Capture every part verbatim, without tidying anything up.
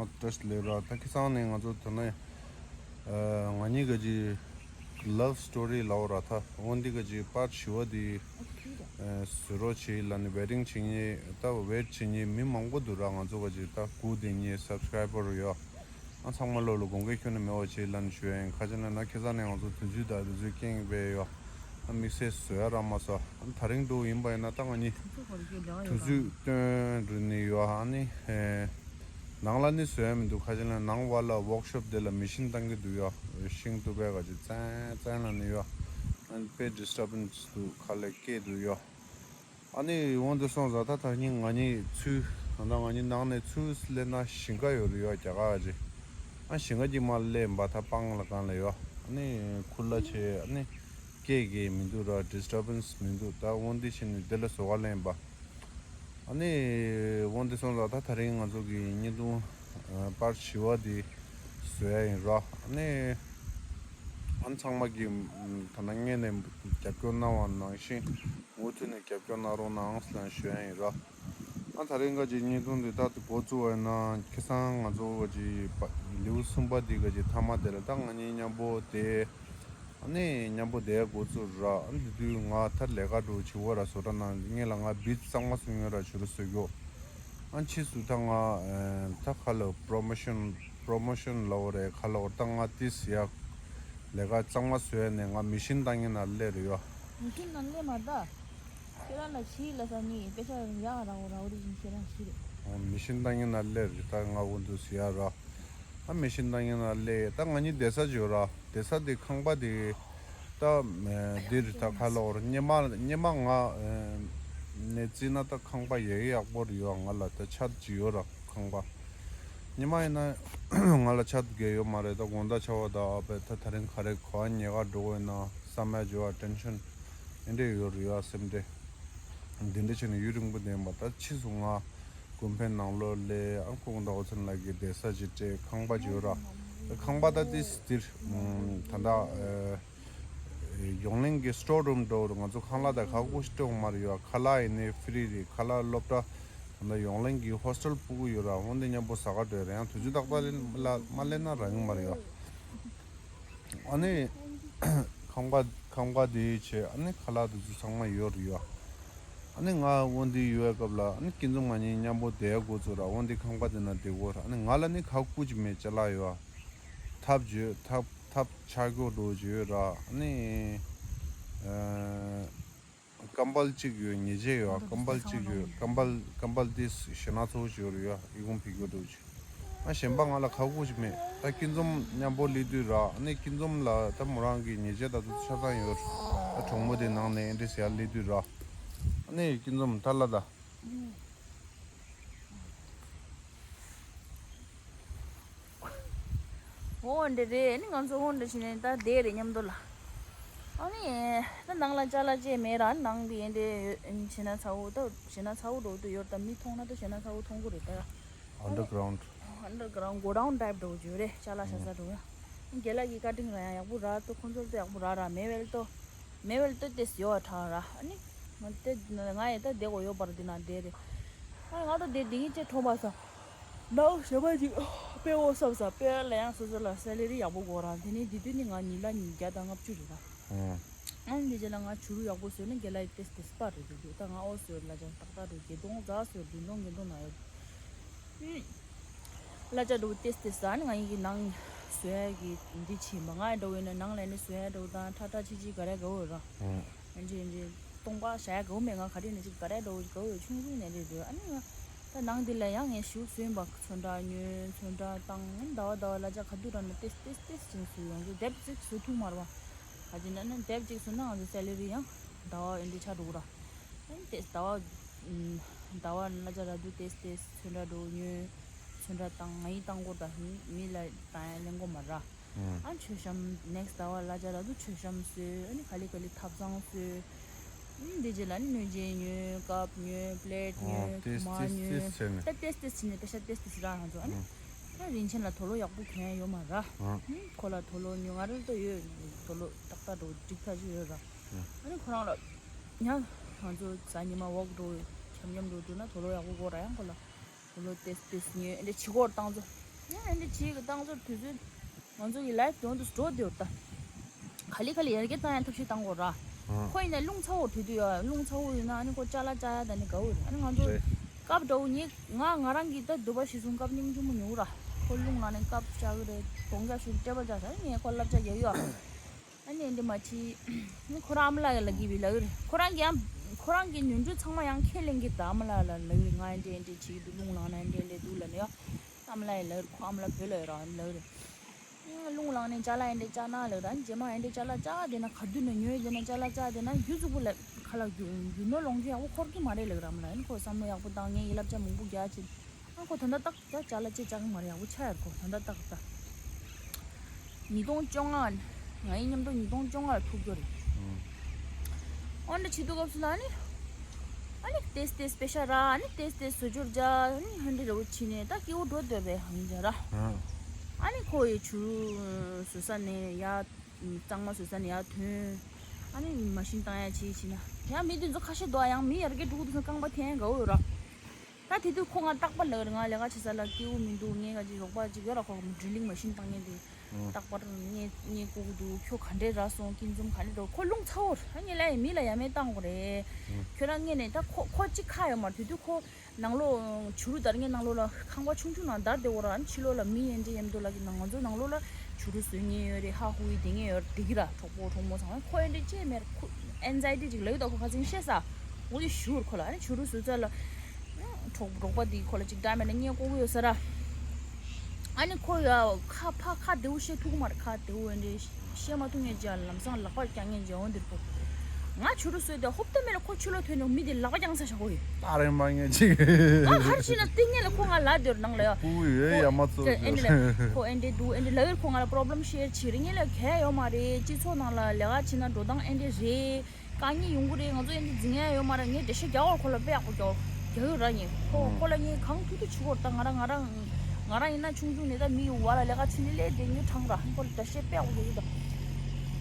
བཀྲ་ཤིས་བདེ་ལེགས་ར། ད་ཁ་སང་ནས་ང་ཚོ་ད་ནས་ང་གཉིས་ཀ་ཅིག་love story ལབ་ར། ད་འོ་འདི་ཀ་ཅིག་པར་བཞི་པ་འདི་བཟོ་རོགས་བྱེད་ལབ་ནས་waiting བྱེད་མཁན། ད་wait བྱེད་མཁན་མི་མང་པོ་འདུག་ར། ང་ཚོ་ཀ་ཅིག་ད་སྒུག་བསྡད་མཁན་subscriber ཡོད། ཨ་ཚང་མ་ལོ་ལ་དགོངས་འགལ་ཁྱོན་ནས་མེད་པ་བྱེད་ལབ་ནས་ཞུ་ཡ་ཡིན། ཁ་ཅིག་ལ་ན་ཁ་སང་ནས་ང་ཚོ་དུས་ཚོད་དང་དུས་ཚོད་རྐྱེན་པས་ཡོད། ཨ་དམིགས་བསལ་བཟོ་ཡ་རག་མ་སོང་། ཨ་དེ་རིང་འདྲ་པོ་ཡིན་པ་ཡིན་ན་ད་ང་གཉིས་དུས་ཚོད་སྟོན་རུ་ནི་ཡོད། ཨ་ནི་ནང་ལ་ནི་བཟོ་ཡ་མི་འདུག་ཁ་ཅིག་ལ་ནང་པ་ལ་workshop དེ་ལ་machine བཏང་གི་འདུག་ཡོད། ཤིང་གཏུབ་པའི་ཀ་ཅིག་བཙན་བཙན་ལ་ནི་ཡོད། ཨ་ནི་དཔེ་disturbance འདུག་ཁ་ལས་སྐད་འདུག་ཡོད། ཨ་ནི་འོ་འདི་སོང་ཙང་ད་ད་ནི་ང་གཉིས་ཚུར་ད་ལྟ་ང་གཉིས་ནང་ནས་ཚུར་སླེབས་ན་ཞིང་ཁ་ཡོད་རེད་ཡོད། རྒྱ་གར་ཅིག་ཨ་ཞིང་ཁ་ཅིག་མར་སླེབས་པ་ད་སྤང་ལ་སྒང་ལ་ཡོད། ཨ་ནི་ཁུ་ལ་བྱས། ཨ་ནི་སྐད་སྐད་མི་འདུག་ར། disturbance མི་འདུག་ད་འོ་འདི་བྱས་ནས་འདི་ལ་བཟོ་ག་སླེབས་པ། ཨ་ནི་འོ་འདི་སོང་ཙང་ད་ད་རིང་ང་ཚོ་གི་བརྙན་ཐུང་པར་བཞི་པ་འདི་བཟོ་ཡ་ཡིན་ར། ཨ་ནི་ཨ་ཚང་མ་གི་ད་ལྟ་སྔོན་ནས་རྒྱབ་སྐྱོར་གནང་བ་ནང་བཞིན་མུ་མཐུད་ནས་རྒྱབ་སྐྱོར་གནང་རོགས་གནང་ལབ་ཞུ་ཡ་ཡིན་ར། ཨ་ད་རེས་ཀ་ཅིག་བརྙན་ཐུང་འདི་ད་འགོ་བཙུགས་པ་ཡིན་ན་ཁ་སང་ང་ཚོ་ཀ་ཅིག་ལེའུ་གསུམ་པ་འདི་ཀ་ཅིག་མཐའ་མ་དེ་ལ་ད་ང་གཉིས་མཉམ་པོ་བསྡད། ཨ་ནི་མཉམ་པོ་བསྡད་འགོ་བཙུགས་ར། ཨ་འདི་དུས་ང་ད་ལས་ཀ་འདྲ་བྱེད་དགོས་ར། བཟོ་གྲྭ་ནང་སྔོན་ལ་ང་beads གཙང་མ་བཟོ་མྱོང་ར། བྱུ་རུ་བཟོ་རྒྱུ། ཨ་ཕྱིས་སུ་ད་ང་ད་ག་ལ་promotion promotion ལབ་དགོས་རེད། ག་ལབ་དགོས་རེད། ད་ང་ཏིས་ཡ་ལས་ཀ་གཙང་མ་བཟོས་ནས་ང་machine བཏང་མཁན་ནང་སླེབས་རེད་ཡོད། མེ་ཤིན་ནང་སླེབས་མ་ད། ཁྱེད་རང་ལ་ཤི་ལ་ས་ནི་དཔེ་ཆ་ཡག་ར་འོ་ར་འོ་རི་བཞིན་ཁྱེད་རང་ཤི་རེད། ཨོ་མེ་ཤིན་བཏང་མཁན་ནང་སླེབས་རེད། ད་ང་འོ་འདུག་ཟེར་ཡ་ར། ཨ་མེ་ཤིན་བཏང་མཁན་ནང་སླེབས། ད་ང་གཉིས་བསྡད་ས་ཅིག་ཡོད་ར། བསྡད་ས་དེ་ཁང་པ་དེ་ད་འདིར་ད་ག་ལབ་དགོས་རེད། སྔོན་མ་སྔོན་མ་ང་ནས་བརྩིས་ན་ད་ཁང་པ་ཡག་ཡག་པོ་རེད་ཡོད། ང་ལ་ད་ཆ་ཅིག་ཡོད་ར་ཁང་པ། ཉི་མ་ཡིན་ན་ང་ལ་ཆ་དགོས་ཡོད་མ་རེད། ད་དགོང་དག་ཆར་པ་དང་ཨ་ཕའི་ད་ད་རིང་ག་རེ་ག་བ་ཉལ་ག་འགྲོ་དགོས་ན་བསམ་ཡ་བྱེད་པ་tension ཨེ་འདྲས་ཡོད་རེད་ཡ། སེམས་འདྲས་འདི་འདྲས་བྱས་ནས་ཡུན་རིང་པོ་བསྡད་པ། ད་ཕྱིས་སུ་ང་ཀུན་ཕན་ནང་ལོགས་སླེབས། ཨ་ཁུངས་ཟླ་བ་ཚུན་ལགས་ཀྱི་བསྡད་ས་ཅིག་སྤྲད། ཁང་པ་ཅིག་ཡོད་ར། ཁང་པ་ད་ཏིས་འདིར་ད་ལྟ་ཡོངས་གླིང་གི་store room འགྲོ་རུ་ང་ཚོ་ཁང་གླ་དང་ག་གུ་ཞིག་སྤྲོད་མ་རེད་ཡོད། ཁ་ལག་ཡིན་ནའི་free རེད། ཁ་ལག་སློབ་གྲྭ་ད་ཡོངས་གླིང་གི་hostel ཕྲུ་གུ་ཡོད་ར། འོན་ཏེ་མཉམ་པོ་ཟ་ག་འགྲོ་རེད། ཡང་དུས་ཚོད་ཏག་ཏག་ལ་མ་སླེབས་ན་རག་གི་མ་རེད་ཡོད། ཨ་ནི་ཁང་པ་ཁང་པ་དེ་བྱས། ཨ་ནི་ཁ་ལག་དེ་ཚོ་ཚང་མ་ཡོད་རེད་ཡོད། ཨ་ནི་ང་འོན་ཏེ་ཡོད་པའི་སྐབས་ལ་ཨ་ནི་ཀུན་འཛོམས་ང་གཉིས་མཉམ་པོ་བསྡད་འགོ་ཚུགས་ར། འོན་ཏེ་ཁང་པ་དེ་ན་བསྡད་དགོས་ར། ཨ་ནི་ང་ལ་ནི་ག་གུ་ཅིག་མེད། ཅ་ལག་ཡོད། ཐབ་བྱོས། ཐབ་ཐབ་ཆག་གོ་འགྲོ་བྱོས་ར། ཨ་ནི་ཨ་ཀམ་པལ་གཅིག་ཡོད། ཉལ་ཆས་ཡོད། ཀམ་པལ་གཅིག་ཡོད། ཀམ་པལ་ཀམ་པལ་དེ་ཞེ་ན་ཚོ་བྱོས་ར་ཡོད། ཨི་ཁུང་ཕི་གོ་འགྲོ་བྱོས། ཨ་གཞན་པ་ང་ལ་ག་གུ་ཅིག་མེད། ད་ཀུན་འཛོམས་མཉམ་པོ་སླེབས་དུས་ར། ཨ་ནི་ཀུན་འཛོམས་ལ་ད་མོ་རང་གི་ཉལ་ཆས་ད་དུ་ཆ་ཚང་ཡོད། ད་གྲོང་མོ་དེ་ནང་ནས་ཨེ་འདྲས་ཟེར་ཡ་སླེབས་དུས་ར། ཨ་ནི་ཀུན་འཛོམས་ད་ལ་ད། འོ་འདྲ་རེད། ཨ་ནི་ང་ཚོ་འོ་འདྲ་བྱས་ནས་ད་བསྡད་རེད་མཉམ་དུ་ལ། ཨ་ནི་ད་ནང་ལ་ཅ་ལག་ཅིག་མེད་ར། ནང་གི་ཨེ་འདྲས་ཞེ་ན་ཚ་བོ་ད་ཞེ་ན་ཚ་བོ་འགྲོ་དུས་ཡོད། ད་མི་མཐོང་ན་ད་ཞེ་ན་ཚ་བོ་མཐོང་གི་རེད་ད། Underground underground godown type འགྲོ་རྒྱུ་རེད། ཅ་ལག་བཞག་ས་འགྲོ་ཡ། རྒན་ལགས་ཀྱི་བཀའ་དྲིན་ར་ཡང་ཡག་པོ་ར། ཏོ་ཁོང་ཚོར་ཏོ་ཡག་པོ་ར་ར། མེ་ཝེལ་ཏོ་མེ་ཝེལ་ཏོ་ཏེས་ཡོ་ཨ་ཁྲང་ར། ཨ་ནི་ང་ཏེ་ང་ཡི་ད་བསྡད་དགོས་ཡོད་པར་འདི་ན་བསྡད་རེད། ཨ་ང་ད་བསྡད་འདི་ངི་ཅེ་ཁྲོམ་པ་ས་ནའོ་ཞེ་པ་ཅིག་དཔེ་འོ་སབ་ས་དཔེ་ལ་ཡང་སོ་སོ་ལ་སེ་ལེ་རི་ཡག་པོ་དགོས་ར། དེ་ནི་འདི་དུས་ནི་ང་ཉི་ལ་ཉིས་བརྒྱ་དང་ལྔ་བཅུ་རེད་ར། ཨང་། ཨང་འདི་རྗེས་ལ་ང་བྱུ་རུ་ཡག་པོ་བཟོས་ན་རྒན་ལགས་ཡི་ཏེས་ཏེས་པར་རེད་འདུག་ད་ང་ཨོ་བཟོས་ལ་ཅང་ཏག་ཏག་འགྲོ། བརྒྱད་སྟོང་རྩ་བཟོས་བདུན་སྟོང་བརྒྱད་སྟོང་ན་ཡོད། ཨང་། ལ་ཅང་འགྲོ་ཏེས་ཏེས་ས་ནི་ང་ཡི་གི་ནང་བཟོས་ཡ་གི་འདི་ཕྱིན་པ། ང་ཡི་འགྲོ་བས་ན་ནང་ལ་ནི་བཟོས་ཡ་འགྲོ་དང་ཁྲ་ཁྲ་ཆི་ཆི་ག་རེ་ག་འོ་ར། ཨང་། ཨང་འདི་འདི་སྟོང་པ་བྱ་ཡ་ག་འོ་མེད། ང་ག་རེ་ནི་ཅིག་ག་རེ་འགྲོ་ག་འོ་ཆུང་ཆུང་ནས་རེད་འགྲོ། ཨ་ནི་ང་ད་ནང་འདི་ལ་ཡང་ངས་ཞུགས་བཟོས་པ། ཚོན་ཁྲ་ཉོས། ཚོན་ཁྲ་བཏང་། ཟླ་བ་ཟླ་བ་ལ་ཅང་ག་དུས་ར་ན་ཏེས་ཏེས་ཏེས་ཅིང་བཟོས་ཡོང་དུས་དེབ་ཅིག་བཟོ་ཐུབ་མ་རེད་པ། ག་ཅི་ན་ནི་དེབ་ཅིག་བཟོས་ན་ང་ཚོ་སེ་ལེ་རི་ཡང་ཟླ་བ་ཨེ་འདྲ་ཆགས་འགྲོ་གི་ར། ཨ་ནི་ཏེས་ཟླ་བ་ཨུམ། ཟླ་བ་ལ་ཅང་ར་དུས་ཏེས་ཏེས་ཚོན་ཁྲ་འགྲོ་ཉོས། ཚོན་ཁྲ་བཏང་། ང་ཡི་བཏང་གོ་ད་མི་ལ་བཏང་ཡ་ལེན་གོ་མ་ར། ཨ་མཆོད་བཤམས་next ཟླ་བ་ལ་ཅང་ར་དུ་མཆོད་བཤམས་བཟོས། ཨ་ནི་ག་ལེ་ག་ལེ་ཐབ་ཚང་བཟོས། ཨ་ནི་འདི་རྗེས་ལ་ནི་སྣོད་ཆས་ཉོས། ཀབ་ཉོས། པླེཊ་ཉོས། ཨོ་ཏེས་ཐུར་མ་ཏེས་ཉོས། ཏེས་བྱས་ནས། ད་ཏེས་ཏེས་བྱས་ནས་པེ་ཤ་ཏེས་ཏེས་ར་ང་ཚོ། ཨ་ནི་ཨ་ད་རིན་ཆེན་ལ་དུག་ལོག་ཡག་པོ་གྱོན་ཡ་ཡོད་མ་ར། ཨ་ཁོ་ལ་དུག་ལོག་ཉོས། ང་རང་ལ་ཏོ་ཡོད། དུག་ལོག་ཏག་ཏག་འགྲོ་འགྲིག་ཐག་ཆོད་ཡོད་ར། ཨ་ནི་ཁོ་རང་ལ་ཡང་ང་ཚོ་གཟའ་ཉི་མ་ཝོག་འགྲོ་འཁྱམ་འཁྱམ་འགྲོ་འགྲོ་ན་དུག་ལོག་ཡག་པོ་དགོས་ར། ཡང་ཁོ་ལ། དུག་ལོག་ཏེས་ཏེས་ཉོས། ཨེ་འདྲ་ཕྱི་སྐོར་བཏང་ཚོ། ཨ་འདི་བྱེད་ཀྱི་བཏང་ཚོར་དུས་ཚོད། ང་ཚོ་གི་ལའིབ་དོན་དུ་འགྲོ་འདོད་ད། ག་ལེ་ག་ལེ་ཡར་རྒྱས་བཏང་ཡ་ཐབས་ཤེས་བཏང་དགོས་ར། ཨ། ཁོ་ཡིན་ན་རླུང་ཚ་བོ་དུས་དུས་ཡ་རླུང་ཚ་བོ་ཡིན་ན་ཨ་ནི་ཁོ་ཅ་ལག་བཅག་ཡ་ད་ནི་དགའ་བོ་རེད། ཨ་ནི་ང་ཚོ་རེད། སྐབས་འདྲ་བོ་ངས་ང་ང་རང་གི་ད་འདོད་པ་གཞིར་བཟུང་སྐབས་སྙིང་རྗེ་མོ་ཉོ་ར། ཁོ་རླུང་ལངས་ནས་སྐབས་བཅག་གི་རེད། གདོང་རྒྱག་ཤུགས་སྤྲད་པ་བཅག་ས་ངས་ཁོ་བསླབ་བྱ་རྒྱག་ཡོད། ཨ་ནི་འདི་མ་བྱེད། ཁོ་རང་ཨ་མ་ལགས་ལ་གིས་བི་ལབ་ཀྱི་རེད། ཁོ་རང་གི་ཡང་ཁོ་རང་གི་ཉོ་འདོད་ཚང་མ་ཡང་ཁས་ལེན་གྱི་ད་ཨ་མ་ལགས་ལ་ལབ་ཀྱི་རེད། ང་ཨེ་འདྲས་ཨེ་འདྲས་བྱེད་ཀྱི་འདུག་རླུང་ལངས་ན་ཨེ་འདྲས་ཨེ་འདྲས་འདུག་ལབ་ནས་ཡ། ཨ་མ་ལགས་ཡིན་ལབ་ཀྱི་རེད། ཁོ་ཨ་མ་ལགས་བོད་ལ་ཡོད་ར་ཨ་ནི་ལབ་ཀྱི་རེད། རླུང་ལངས་ནས་ཅ་ལག་ཨེ་འདྲས་བཅག་ན་ལབ་ར་ཨ་ནི་རྗེས་མ་ཨེ་འདྲས་ཅ་ལག་བཅག་བསྡད་ན་ག་དུས་ནས་ཉོས་བསྡད་ན་ཅ་ལག་བཅག་བསྡད་ན་ཡུ་ཙུག་པོ་ལ་ཁ་ལག་རྒྱུ་རྒྱུ་ནོར་ལོངས་རྒྱུ་ཡག་པོ་འཁོར་གྱི་མ་རེད་ལབ་ཀྱི་ར་ཨ་མ་ལགས། ཨ་ནི་ཁོ་བསམ་བློ་ཡག་པོ་བཏང་ངས་ཡིན་ལབ་བྱ་མང་པོ་རྒྱག་བྱེད། ཨ་ཁོ་ད་ལྟ་ཏག་ཏག་ཅ་ལག་ཅེ་ཅག་མ་རེད། ཡག་པོ་ཆགས་ཡོད་ཁོ་ད་ལྟ་ཏག་ཏག་ཉིས་སྟོང་བཅོ་ལྔ། ང་ཡི་མཉམ་དུ་ཉིས་སྟོང་བཅོ་ལྔ་ལ་ཐུག་རྒྱུ་རེད། ཨོ་འདྲ་བྱེད་དུས་སྐབས་སུ་ལ་ནི། ཨ་ནི་ཏེས་ཏེས་པེ་ཤ་ར་ཨ་ནི་ཏེས་ཏེས་བཟོ་བཅོས་རྒྱག་ཨ་ནི་ཧན་འདྲི་ར་བོ་བྱིན་ནས་ད་སྐྱིད་པོ་འགྲོ་འདོད་པའི་ཧང་རྒྱ་ར། ཨ་ནི་ཁོ་ཡི་ཆུ་བཟོ་ས་ནས་ཡ། གཙང་མ་བཟོ་ས་ནས་ཡར་ཐོན། ཨ་ནི་མ་ཤིན་བཏང་ཡ་བྱེད་བྱེད་ན། ཡང་མི་དེ་ཚོ་ཁ་ཤས་འདུག་ཨ་ཡང་མི་ཡར་རྒྱས་འགྲོ་གི་འདུག་ས་རྐང་པ་འཐེན་དགའ་བོ་ཡོད་ར། ད་དེ་དུས་ཁོ་ང་རྟག་པར་ལབ་རེད། ང་ལས་ཀ་བྱེད་ས་ལ་སྐྱིད་པོ་མི་འདུག་ངས་ག་ཅིག་རོགས་པ་ཅིག་ཡོད་ར་ཁོ་ཌི་རི་ལིང་མ་ཤིན་བཏང་མཁན་དེ། རྟག་པར་ངས་ངས་བསྐུར་གི་འདུག་ཁྱོད་ག་འདྲས་རག་སོང་། སྐྱིད་འཛོམས་ག་འདྲས་འདུག་ཁོ་རླུང་ཚ་བོ་རེད། ཨ་ངས་ལབ་ཡིན་མི་ལ་ཡ་མེད་བཏང་དགོས་རེད། ཁྱོད་རང་ངས་ནས་ད་ཁོ་ཁོ་གཅིག་ཁ་ཡོད་མ་རེད། དེ་དུས་ཁོ། ནང་ལོགས་བྱུ་རུ་དར་ངའི་ནང་ལོགས་ལ་ཁང་པ་ཆུང་ཆུང་ནང་དར་བསྡད་ཡོད་ར། ཨ་ནི་ཕྱི་ལོགས་ལ་མི་ཨེ་འདྲས་ཡེམ་དུ་ལ་གི་ནང་ང་ཚོའི་ནང་ལོགས་ལ་བྱུ་རུ་བཟོ་མཁན་ཡོད་རེད། ཧ་ཧུ་ཡི་དེ་ངས་ཡོད་རེད། དེ་གི་ར་གྲོགས་པོ་གྲོགས་མོ་ཚང་ཁོ་ཨེ་འདྲས་ཅེས་མེར་ཁུ་ཨེན་ཛའི་ཊི་ཅིག་ལ་ཡོད་ད་ཁོ་ཁ་ཚིག་བཤད་ས། འོ་དེ་ཞུ་བར་ཁོ་ལ་ཨ་ནི་བྱུ་རུ་བཟོ་ཚར་ལ། གྲོགས་གྲོགས་པ་དེ་ཁོ་ལ་ཅིག་འདྲ་མེད་ན་ངས་ལྐོག་གི་ཡོད་ས་ར། ཨ་ནི་ཁོ་ཡ་ཁ་ཕ་ཁ་བདེ་བོ་བཤད་ཐུབ་ཀྱི་མ་རེད། ཁ་བདེ་བོ་ཨེ་འདྲས། བཤད་མ་ཐུབ་ངས་ཅག་ལམ་སང་ལག་པ་བརྐྱང་ངས་ཅག་འོང་འདིར་པོ། ང་བྱུ་རུ་གསོས་ཏེ་ཧོབ་ཏེ་མེད་ལ་ཁོ་ཕྱི་ལོགས་ཐོན་ནས་མི་དེ་ལག་པ་བརྐྱང་ས་བཞག་གོ་ཡོད། ཨ་རེ་མ་ངས་ཅིག་ང་གར་ཕྱིན་ན་སྟེང་ངེས་ལ་ཁོ་ང་ལ་སྡོད་ནང་ལ་ཡ། ཁུ་ཡོད་ཡ་མ་ཚོ་ཨེ་འདྲ་ལ་ཁོ་ཨེ་འདྲ་འདུག་ཨེ་འདྲ་ལ་ཡོད། ཁོ་ང་ལ་པོ་རོབ་ལེམ་ཤེར་བྱེད་རེད། ངས་ལ་གལ་ཡོད་མ་རེད། སྤྱི་ཚོགས་ནང་ལ་ལས་ཀ་བྱེད་ན་འགྲོ་སྟངས་ཨེ་འདྲ་རེད། དཀའ་ངལ་ཡོང་གི་རེད། ང་ཚོ་ཨེ་འདྲ་འཛིང་ཡ་ཡོད་མ་རེད། ངས་འགྲེལ་བཤད་རྒྱག་འོར་ཁོ་ལ་དཔེ་ཡག་པོ་རྒྱག་འོར་རྒྱག་ཡོད་ར། ངས་ཁོ་ཁོ་ལ་ངས་གང་ཐུབ་ཐུབ་བྱེད་འོར་ད། ང་རང་ང་རང་ང་རང་ཡིན་ན་ཆུང་ཆུང་ནས་ད་མི་ཡི་བར་ལ་ལས་ཀ་བྱེད་ནས་སླེབས་དེ་ངས་དྲང་ར་ཁོ་ལ་འགྲེལ་བཤད་དཔེ་ཡག་པོ་རྒྱག་གི་འདུག་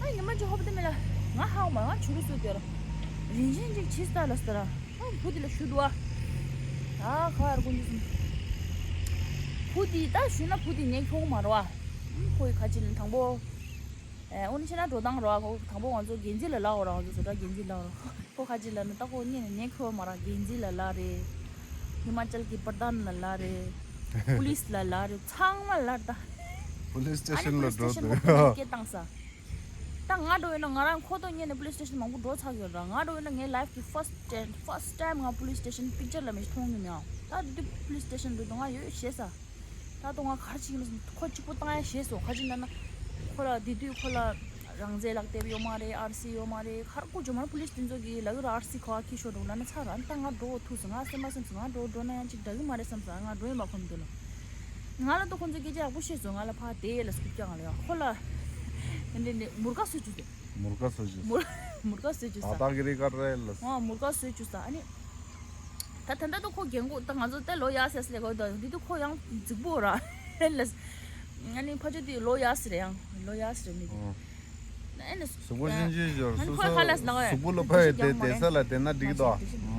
ཨ་ཉི་མ་གཅིག་ཧོབ་ཏེ་མེད་ལ་ང་ཧ་གོ་མ་ང་བྱུ་རུ་གསོས་དེ་ར་རིན་ཆེན་ཅིག་བྱིས་ས་ལ་ས་ར། ཨ་བུ་དེ་ལ་ཞུ་འདུག་ཨ། ད་ཁ་ཡར་ཀུན་འདུག་སོང་། བུ་དེ་ད་ཞུས་ན་བུ་དེ་ཉན་ཁྱོང་མ་རེད་བ། ཁོ་ཡི་ཁ་ཅིག་ལ་དང་པོ། ཨེ་ཨོ་ནི་ཕྱི་ན་འགྲོ་སྟངས་རོ། ཨ་ཁོ་དང་པོ་ང་ཚོ་འགན་འཛིན་ལ་ལབ་འོ་ར། ང་ཚོ་བཟོ་གྲྭ་འགན་འཛིན་ལབ་འོ་ར། ཁོ་ཁ་ཅིག་ལབ་ན་ད་ཁོ་ཉན་ནས་ཉན་ཁོ་མ་ར། འགན་འཛིན་ལ་ལབ་རེད། ཧི་མ་ཅལ་གྱི་པར་དཱན་ལ་ལབ་རེད། པུ་ལིས་ལ་ལབ་རེད། ཚང་མ་ལབ་རེད་ད། པུ་ལིས་སི་ཊེ་ཤན་ལ་འགྲོ་འདོད་ཡོད། སྐད་བཏང་ས། ད་ང་འགྲོ་ཡོད་ན་ང་རང་ཁོ་ཐོག་ཉན་ནས་པུ་ལིས་སི་ཊེ་ཤན་མང་པོ་འགྲོ་ཚར་གི་ཡོད་ར། ང་འགྲོ་ཡོད་ན་ངའི་ལའིཕ་གི་ཕར་སི་ཊི་ཕར་སི་ཊི་ཊའིམ་ང་པུ་ལིས་སི་ཊེ་ཤན་པིག་ཅར་ལ་མི་ཞིག་མཐོང་མྱོང་མེད། ད་དེ་དུས་པུ་ལིས་སི་ཊེ་ཤན་འགྲོ་དུས་ང་ཡོད་ཤེས་ས། ད་ལྟ་ང་ག་རེ་བྱེད་ཀྱི་ཡིན་ཟེར་ན་ཁོ་གཅིག་པོ་བཏང་ཡ་ཤེས་སོང་། ག་རེ་བྱས་ན་ན་ཁོ་ལ་དེ་དུས་ཁོ་ལ་རང་བཙན་ལག་དེབ་ཡོད་མ་རེད། ཨར་སི་ཡོད་མ་རེད། ག་རེ་ཀོ་ཇོ་མ་པུ་ལིས་དེ་ཚོ་གིས་ལབ་ཀྱི་ར། ཨར་སི་ཁོ་ཨ་ཁྱི་ཤོར་འགྲོ་ལབ་ན་ཚར་ར། ཨ་ནི་ད་ང་འགྲོ་འོ་ཐུག་སོང་། ང་སེམས་པ་སེམས་སོང་། ང་འགྲོ་འགྲོ་ན་ཡང་ཅིག་འདྲ་གི་མ་རེད་བསམ་སོང་། ང་འགྲོ་ཡིན་པ་ཁོམ་འདུག་ལ། ང་ལ་ད་ཁོ་ཚོ་སྐད་ཆ་ཡག་པོ་བཤད་སོང་། ང་ལ་ཕ་དེ་ལ་སྐུབ་ཀྱང་ལ་ཡ་ཁོ་ལ་འདི་འདི་མུར་ཀ་སོ་བཅུག་ཟེར། མུར་ཀ་སོ་བཅུག་མུར་མུར་ཀ་སོ་བཅུག་ད་ས། ད་གི་རི་ཀ་རེ་ལ། ཨ་མུར་ཀ་སོ་བཅུག་ས། ཨ་ནི། ད་ད་ལྟ་ད་ཁོ་རྒན་གོག་ད་ང་ཚོ་ད་ལོ་ཡག་ཟེར་ཟེར་གོ་ད་འདི་ད་ཁོ་ཡང་རྫིག་པོ་ར་ཨེ་ལས། ཨ་ནི་ཕ་ཆོ་དེ་ལོ་ཡག་ཟེར་ཡང་ལོ་ཡག་ཟེར་མི་དེ་ཨེ་ལས། གཟུགས་པོ་ཤིན་ཅི་ཞོར་ཨ་ནི་སོ་ཁོ་སོ་ཁ་ལས་ལ་གཟུགས་པོ་ལ་ཕ་ཡི་དེ་དེ་ས་ལ་དེ་ན་འགྲིག་དོ་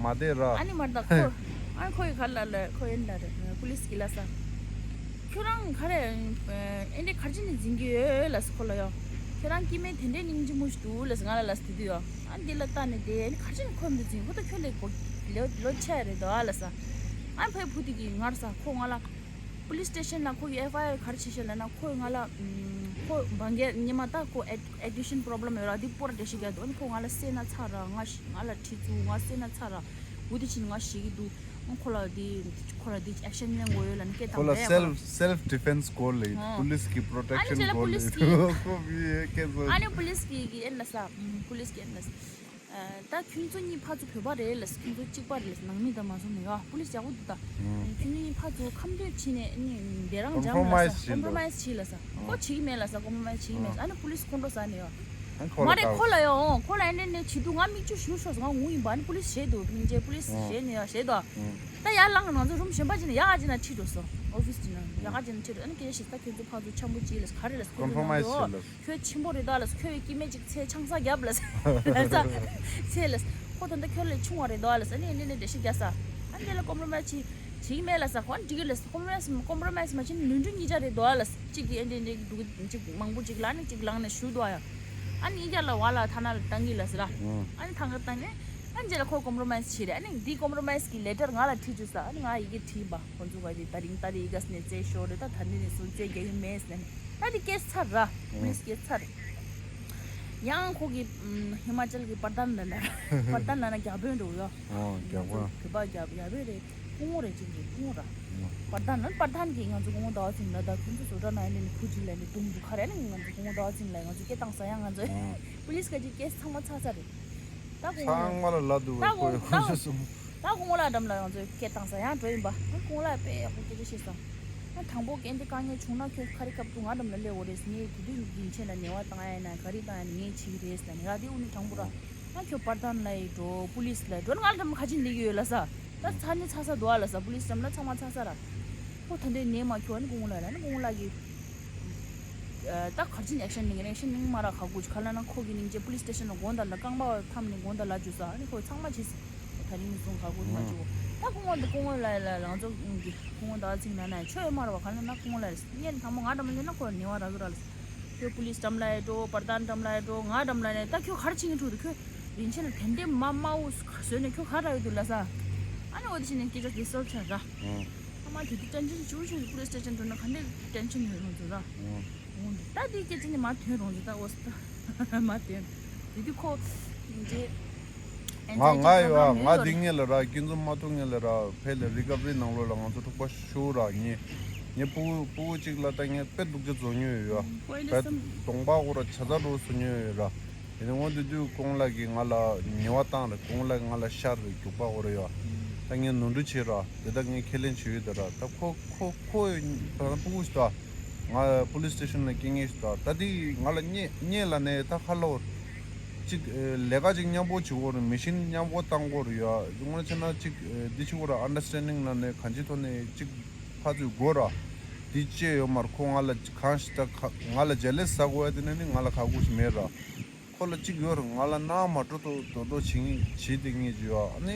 མ་དེ་ར། ཨ་ནི་མར་ད་ཁོ་ཨ་ནི་ཁོ་ཡི་ཁ་ལ་ལ་ཁོ་ཡིན་ལ་རེད། པུ་ལིས་གི་ལ་ས། ཁྱོད་རང་ག་རེ་ཨེ་འདྲས་གར་ཅི་ནས་འཛིན་གི་ཡོད་ལ་ས་ཁོ་ལ་ཡོ། ཁྱོད་རང་སྐྱེ་དམན་དེ་འདྲས་སྙིང་རྗེ་མོ་ཞིག་འདུག་ལ་ས་ང་ལ་ལ་ས་དེ་དུས་ཡོ། ཨ་འདི་ལ་ལྟ་ནས་བསྡད་ནི་ག་རེ་བྱས་ནས་ཁོ་མི་འཛིན་ཁོ་ད་ཁྱོད་ལས་གོ་ལོ་ལོ་ཆེ་རེད་དོ་ཨ་ལ་ས། ཨ་ཕའི་བུ་དེ་གིས་ངར་ས་ཁོ་ང་ལ་པུ་ལིས་སི་ཊེ་ཤན་ལ་ཁོ་གི་ཨེཕ་ཨའི་ཨར་ག་རེ་བྱེད་ཤེས་ལ་ན་ཁོ་ང་ལ་ཁོ་འབངས་རྒྱལ་ཉི་མ་ད་ཁོ་ཨེ་ཨེ་ཌིག་ཤན་པོ་རོབ་ལེམ་ཡོད་ར། འདི་པོར་འགྲེལ་བཤད་རྒྱག་འདུག་ཨ་ནི་ཁོ་ང་ལ་བསད་ན་ཚར་ར། ང་ང་ལ་ཁྲི་ཚུ་ང་བསད་ན་ཚར་ར། འུ་དེ་ཕྱིན་ང་ཤི་གི་འདུག་ཨ་ཁོ་ལ་འདི་ཁོ་ལ་འདི་ཨེག་ཤན་ལེན་དགོས་ཡོད་ལ་ནི་སྐད་ཁོ་བཏང་ལ་རེད་ཁོ་སེལ་ཕ་སེལ་ཕ་ཌི་ཕེན་སི་སྐོར་ལ་ཡིན། ཨ་པུ་ལིས་ཀྱི་པྲོ་ཨ་ནི་ཊེག་ཤན་ཅེ་ལ་སྐོར་པུ་ལིས་ལ་ཀི་ཡིན། ཁོ་བི་ཡེ་སྐད་ཚོ། ཨ་ནི་པུ་ལིས་ཀྱི་གི་ཨེན་ལ་ས། པུ་ལིས་ཀྱི་ཨེན་ལ་ས། ད་ཁྱོད་ཚོ་གཉིས་ཕར་ཚུར་བོད་པ་རེད་ལ་ས། ཁྱོད་ཚོ་གཅིག་པ་རེད་ལ་ས། ནང་མི་དང་མ་སོང་ནས་ཡ་པུ་ལིས་ཡག་པོ་འདུག་ད། ཁྱོད་གཉིས་ཕར་ཚུར་ཁ་འདོན་བྱས་ནས་ཨ་ནི་འདི་རང་འཇམ་ལ་ས། ཀོམ་པོ་རོ་མའི་སི་བྱས་ལ་ས། ཁོ་བྱེད་ཀྱི་མེད་ལ་ས། ཀོམ་པོ་མའི་སི་བྱེད་ཀྱི་མེད་ས། ཨ་ནི་པུ་ལིས་ཁོང་ཁྲོ་ཟ་ནས་ཡ། མ་རེད་ཁོ་ལ་ཡང་ཁོ་ལ་ཨེ་འདྲས་ནས་བྱེད་དུས་ང་མིག་ཆུ་ཞུ་ཤོག་ང་ངུ་ཡིན་པ། ཨ་ནི་པུ་ལིས་ཞེད་འདུག་སྙིང་རྗེ་པུ་ལིས་ཞེད་ནས་ཡ་ཞེད་དོ། ད་ཡར་ལངས་ང་ཚོ་རུམ་གཞན་པ་ཅིག་ནས་ཡག་ཅིག་ན་ཁྲིད་འགྲོ་སོང་། ཨོ་ཕིས་ཅིག་ནང་ཡག་ཅིག་ན་ཁྲིད་འགྲོ། ཨ་ནི་སྐད་ཆ་བཤད་ས་ཁྱོད་ཚོ་ཕར་ཚུར་འཆམ་པོ་བྱེད་ལ་ཁ་རེ་ལ་ཁྱོད་ཚོ་ནང་དུ་ཁྱོད་ཆེན་པོ་རེད་ད་ལ་ཁྱོད་ཀྱི་སྐྱེ་དམན་ཅིག་ཚེ་ཆང་ས་རྒྱབ་ལ་ལ་ས་ཚེ་ལ་ཁོ་ད་ལྟ་ཁྱོད་ལས་ཆུང་བ་རེད་ད་ལ་ས། ཨ་ནི་ཨེ་འདྲས་ནས་འགྲེལ་བཤད་རྒྱག་ས། ཨ་ནི་དེ་ལ་ཀོམ་པོ་རོ་མའི་སི་བྱེད། བྱེད་ཀྱི་མེད་ལབ་ས། ཁོ་འགྲིག་གི་ལབ་ས། ཀོམ་པྲོ་མའེ་སི་ཀོམ་པྲོ་མའེ་སི་མ་བྱེད་ན་ནོར་འཁྲུལ་གཉིས་ཆ་རེད་འདུག་ཨ་ལབ་ས། གཅིག་གིས་ཨེ་འདྲ་འདྲ་འདུག་གཅིག་མང་པོ་གཅིག་ལ་ནི་གཅིག་ལངས་ནས་ཞུ་འདུག་ཨ་ཡ། ཨ་ནི་ཨི་རྒྱ་ལ་བ་ལ་ཐ་ན་ལ་བཏང་གི་ལབ་ས་ར། ཨ་ནི་ཐང་ག་བཏང་ནས་ཨ་ནི་རྗེས་ལ་ཁོ་ཀོམ་པྲོ་མའེ་སི་བྱེད་རེད། ཨ་ནི་འདི་ཀོམ་པྲོ་མའེ་སི་གི་ལེ་ཊར་ང་ལ་བྲིས་བཅུག་ས། ཨ་ནི་ང་ཡི་གེ་བྲིས་པ། ཁོ་ཚོ་ག་ཅིག་ད་རིང་ཏ་རིག་ཨི་ག་སི་ནས་རྩད་ཤོར་རེད། ད་ད་ནི་ནས་བཟུང་རྩད་རྒྱག་གི་མེད་ཟེར་ནས། ད་དེ་སྐད་ཚར་ར། པུ་ལིས་སྐད་ཚར། ཡང་ཁོ་གི་ཧི་མ་ཅལ་གི་པར་དན་ལ་ན། པར་དན་ལ་ན་རྒྱ་བོད་འགྲོ་ཡོ། ཨོ་རྒྱ་བོད། བོད་པ་རྒྱ་རྒྱ་བོད་རེད། སྐུ་ངོ་རེད། ཅིག་གི་སྐུ་ངོ་ར། པར་དན་ལ་པར་དན་གི་ང་ཚོ་སྐུ་ངོ་ཟླ་བ་ཚེ་རིང་ལ། ད་ཁྱོད་ཚོ་བཟོ་གྲྭ་ནང་ཡིན་ནི་བུ་གཅིག་ལ་ནི་དུང་དུ་ཁ་རེ་ནི་ང་ཚོ་སྐུ་ངོ་ཟླ་བ་ཚེ་རིང་ལ་ང་ཚོ་སྐད་བཏང་ས་ཡང་ང་ཚོ་པུ་ལིས་ག་ཅིག་སྐད་ཚང་མ་ཚར་ཚར་རེད། ད་སྐུ་ངོ་ཚང་མ་ལ་ལབ་འདུག་ད་པས། ཁོ་ཡི་ད་ཁོ་ཚོ་གསུམ། ད་སྐུ་ངོ་ལ་འགྲམ་ལ་ཡོང་ཚོ་སྐད་བཏང་ས་ཡང་འགྲོ་ཡིན་པ། ད་སྐུ་ངོ་ལ་དཔེ་ཡག་པོ་སྐད་ཆ་བཤད་སོང་། ད་དང་པོ་གན་དེ་དཀའ་ངལ་བྱུང་ན་ཁྱོད་ཁ་རི་ཁབ་ཏུ་ང་འགྲམ་ལ་སླེབས་འོ་རེད། ངས་དེ་དུས་ཡིན་ཆེན་ལ་ཉེས་པ་བཏང་ཡ་ཡིན་ན་ག་རི་བཏང་ཡ་ཡིན་ན་ངས་བྱེད་ཀྱི་རེད་ཟེར་ནས། ང་དེ་དབུ་ནི་དྲང་པོ་ར། ད་ཁྱོད་པར་དན་ལ་ཡི་འགྲོ། པུ་ལིས་ལ་འགྲོ་ན་ང་ལ་འགྲམ་ཁ་ཆེ་འདི་ཡོད་ལ་ས། ད་ཚ་ནི་ཚ་ས་འདུག་ཨ་ལ་ས། པུ་ལིས་འགྲམ་ལ་ཚང་མ་ཚ་ས་ར། ཁོ་ད་འདྲའི་ནས་མ་ཁྱོད་ཨ་ནི་སྐུ་ངོ་ལ་ར་ནི་སྐུ་ངོ་ལ་གི་ད་གར་ཅིན་ཨེག་ཤན་ནིང་ཨེག་ཤན་ནིང་མ་ར་ཁ་གུ་ཁ་ལ་ན་ཁོ་གི་ནིང་ཅེ་པུ་ལིས་སི་ཊེ་ཤན་ལ་དགོང་དར་ལ་རྐང་པ་འཐམ་ནས་དགོང་དར་ལ་འཇུ་ས། ཨ་ནི་ཁོ་ཚང་མ་བྱེད་ས། ད་རིང་ནི་སོང་ཁ་གུ་མ་འཇུ། ད་སྐུ་ངོ་འདི་སྐུ་ངོ་ལ་ལ་ལང་ཚོ་གི་སྐུ་ངོ་ད་ཚིག་ན་ན་ཆོས་མ་ར་བ་ཁ་ལ་ན་སྐུ་ངོ་ལ་རེད། ངས་དང་པོ་ང་འདྲ་མ་ལེན་ན་ཁོ་ལ་ནི་བ་ར་གི་ར་ལ་ཁྱོད་པུ་ལིས་འགྲམ་ལ་ཡ་འགྲོ། པར་དན་འགྲམ་ལ་ཡ་འགྲོ། ང་འགྲམ་ལ་ནས་ད་ཁྱོད་གར་ཕྱིན་གི་འགྲོ་དུ། ཁྱོད་རིན་ཆེན་ལ་དེ་འདྲའི་མ་དམའ་བོ་བཟོས་ནས་ཁྱོད་གར་ར་ཡོད་དུ་ལ་ས། ཨ་ནི་འོ་དེ་ཕྱིན་ནས་སྐད་ཆ་དེ་སོར་ཆ་ར། ཨ་མ་དེ་དུས་ཊེན་ཤན་ཅུང་ཅུང་པུ་ལིས་སི་ཊེ་ཤན་འགྲོ་ན་ག་འདྲའི་ཊེན་ཤན་ཡོད་རུང་ཚོ་ར། འོ་འདི་ད་དེའི་སྐད་ཆ་ནི་མ་ཐོན་རུང་ཚོ་ད་འོ་ས་ད་མ་ཐོན། དེ་དུས་ཁོ་འདི་ང་ང་ཡོད་ཨ། ང་འདི་ངེད་ལ་ར་སྐྱིད་འཛོམས་མ་ཐུག་ངེད་ལ་ར་ཕེ་ལ་རི་ཀ་བ་རི་ནང་ལོགས་ལ་ང་ཚོ་འཁྲུག་པ་ཤོར་ར། ངེད་ངེད་ཕྲུ་གུ་ཕྲུ་གུ་གཅིག་ལ་ད་ངས་དཔེ་སྡུག་ཅག་བཟོ་མྱོང་ཡོད་ཨ། དཔེ་གདོང་པ་ཁོ་ར་ཆ་ཚ་རུ་བཟོ་མྱོང་ཡོད་ར། དེ་ནས་འོ་དེ་དུས་ཁོང་ལ་གིས་ང་ལ་ཉེས་པ་བཏང་རེད། ཁོང་ལ་ང་ལ་ཤར་རེད། རྒྱུག་པ་འོ་རེད་ཡ། ད་ངས་ནོར་འཁྲུལ་བྱས་ར། དེ་ད་ངས་ཁས་ལེན་བྱས་ཡོད་ད་ར། ད་ཁོ་ཁོ་ཁོ་ད་ཕྲུ་གུ་ཞིག་ད་ང་པུ་ལིས་སི་ཊེ་ཤན་ལ་སྐྱེལ་མཁན་ཞིག་ད། ད་དེ་ང་ལ་བརྙས་བརྙས་ལ་ནས་ད་ཁ་ལོ་ཅིག་ལས་ཀ་ཅིག་མཉམ་པོ་བྱེད་དགོས་རེད། མི་ཤིན་མཉམ་པོ་བཏང་དགོས་རེད་ཡ། དངོས་གནས་བྱས་ན་ཅིག་འདི་བྱེད་དགོས་ར། ཨན་ཌར་སི་ཊེན་ཌིང་ལ་ནས་གང་ཅིའི་ཐོག་ནས་ཅིག་ཕར་ཚུར་དགོས་ར། འདི་བཅད་ཡོད་མ་རེད། ཁོ་ང་ལ་གང་ཞིག་ད་ཁ་ང་ལ་ཇེ་ལེ་སི་ཟ་དགོས་ཡ་དེ་ནས་ནི་ང་ལ་ཁག་པོ་ཞིག་མེད་ར། ཁོ་ལ་གཅིག་ཡོད་རེད། ང་ལ་གནང་མ་འགྲོ་དོ་དོ་དོ་བྱེད་བྱེད་དེ་ངེས་ཀྱི་ཡོད། ཨ་ནི་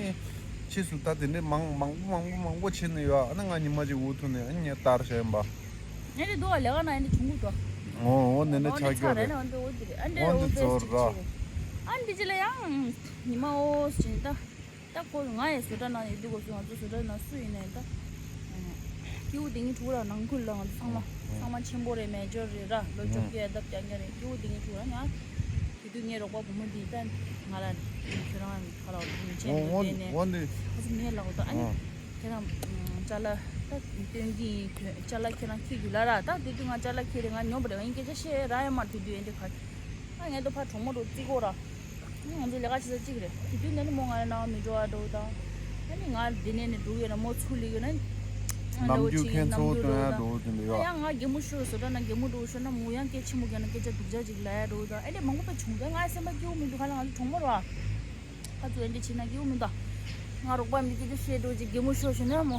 ཕྱིས་སུ་ད་དེ་འདྲའི་མང་མང་པོ་མང་པོ་མང་པོ་བྱས་ནས་ཡོད། ཨ་ནི་ང་ཉི་མ་གཅིག་འུ་ཐུག་ནས་ཨ་ནི་ངས་ལྟར་བྱས་ཡིན་པ། ཨ་ནི་འདུག་ལས་ཀ་ན་ཨ་ནི་བྱུང་གི་འདུག་འོ་འོ་ནི་ནི་ཆགས་རྒྱུ་རེད། འོ་འདི་འོ་འདི་འདི་ཨ་འདྲའི་འོ་འདི་ཕེས་ཅིག་ཚོར་ར། བྱས། ཨ་ནི་འདི་ཅི་ལ་ཡང་ཉི་མ་འོ་ཟིན་ད། ད་ཁོ་ང་ཡི་བཟོ་གྲྭ་ནང་ཡོད་དུས་སྐབས་སུ་ང་ཚོ་བཟོ་གྲྭ་ནང་སུ་ཡིན་ནའི་ད་སྐྱེ་བོ་དེ་ཉིད་ཕྲུ་གུ་ར་ནང་ཁུལ་ལ་ང་ཚོ་ཚང་མ་ཚང་མ་ཆེན་པོ་རེད། མེ་ཇར་རེད་ར། ལོ་བཅོ་བརྒྱད་ལྡབ་རྒྱག་མཁན་རེད། སྐྱེ་བོ་དེ་ཉིད་ཕྲུ་གུ་ར། ཡང་དེ་དུས་ངའི་རོགས་པ་བུ་མོ་འདིས་ད་ང་ལ་ཁྱོད་རང་ག་ལ་བ་ཡིན་ཆེན་པོ་བསྡད་ནས་འོ་འདི་ང་ཚོ་ངའི་ལག་ཏུ་ཨ་ནི་ཁྱེད་རང་ཅ་ལག་ད་སྟོན་གྱི་ཡིན། ཅ་ལག་ཁྱེད་རང་འཁྱེར་རྒྱུ་ལ་ར། ད་དེ་དུས་ང་ཅ་ལག་འཁྱེར་རེད། ང་ཉོབ་རེད། ང་ཡིན་སྐད་ཆ་བཤད་ར་ཡ་མ་དེ་དུས་ཡིན་དེ་ག་ཨ་ངའི་ཏོ་ཕ་གྲོགས་མོ་རུ་བརྩི་གོ་ར། ང་ཚོ་ལས་ཀ་བྱེད་ས་གཅིག་རེད། དེ་དུས་ནས་ནི་མོ་ང་རང་ནང་མི་འགྲོ་བ་འགྲོ་དང་། ཨ་ནི་ང་འདི་ནས་ནི་འགྲོ་ཡོད་ན་མོ་ཚུར་ལུས་ཡོད་ན། ནམ་རྒྱུན་ཁྱེད་ཚོ་སྟོན་ཡ་འགྲོ་དེ་འདྲ་ཡོད། ཡང་ང་གད་མོ་ཤོར་བཟོ་གྲྭ་ན་གད་མོ་འགྲོ་ཤོར་ན་མོ་ཡང་སྐད་ཆེན་པོ་རྒྱག་ན་སྐད་ཆ་སྡུག་ཅག་ཅིག་ལབ་ཡ་འགྲོ་དང་། ཨ་ནི་མང་པོ་ཕ་བྱུང་དང་། ང་སེམས་པ་སྐྱིད་པོ་མི་འདུག་ག་ལ་ང་ཚོ་གྲོགས་མོ་ར། ཁ་ཚུར་ཨེ་འདྲ་བྱེད་ན་སྐྱིད་པོ་མི་འདུག་ང་རོགས་པ་མི་སྐད་ཆ་བཤད་འགྲོ་ཅིག་གད་མོ་ཤོར་ཤོར་ན་མོ།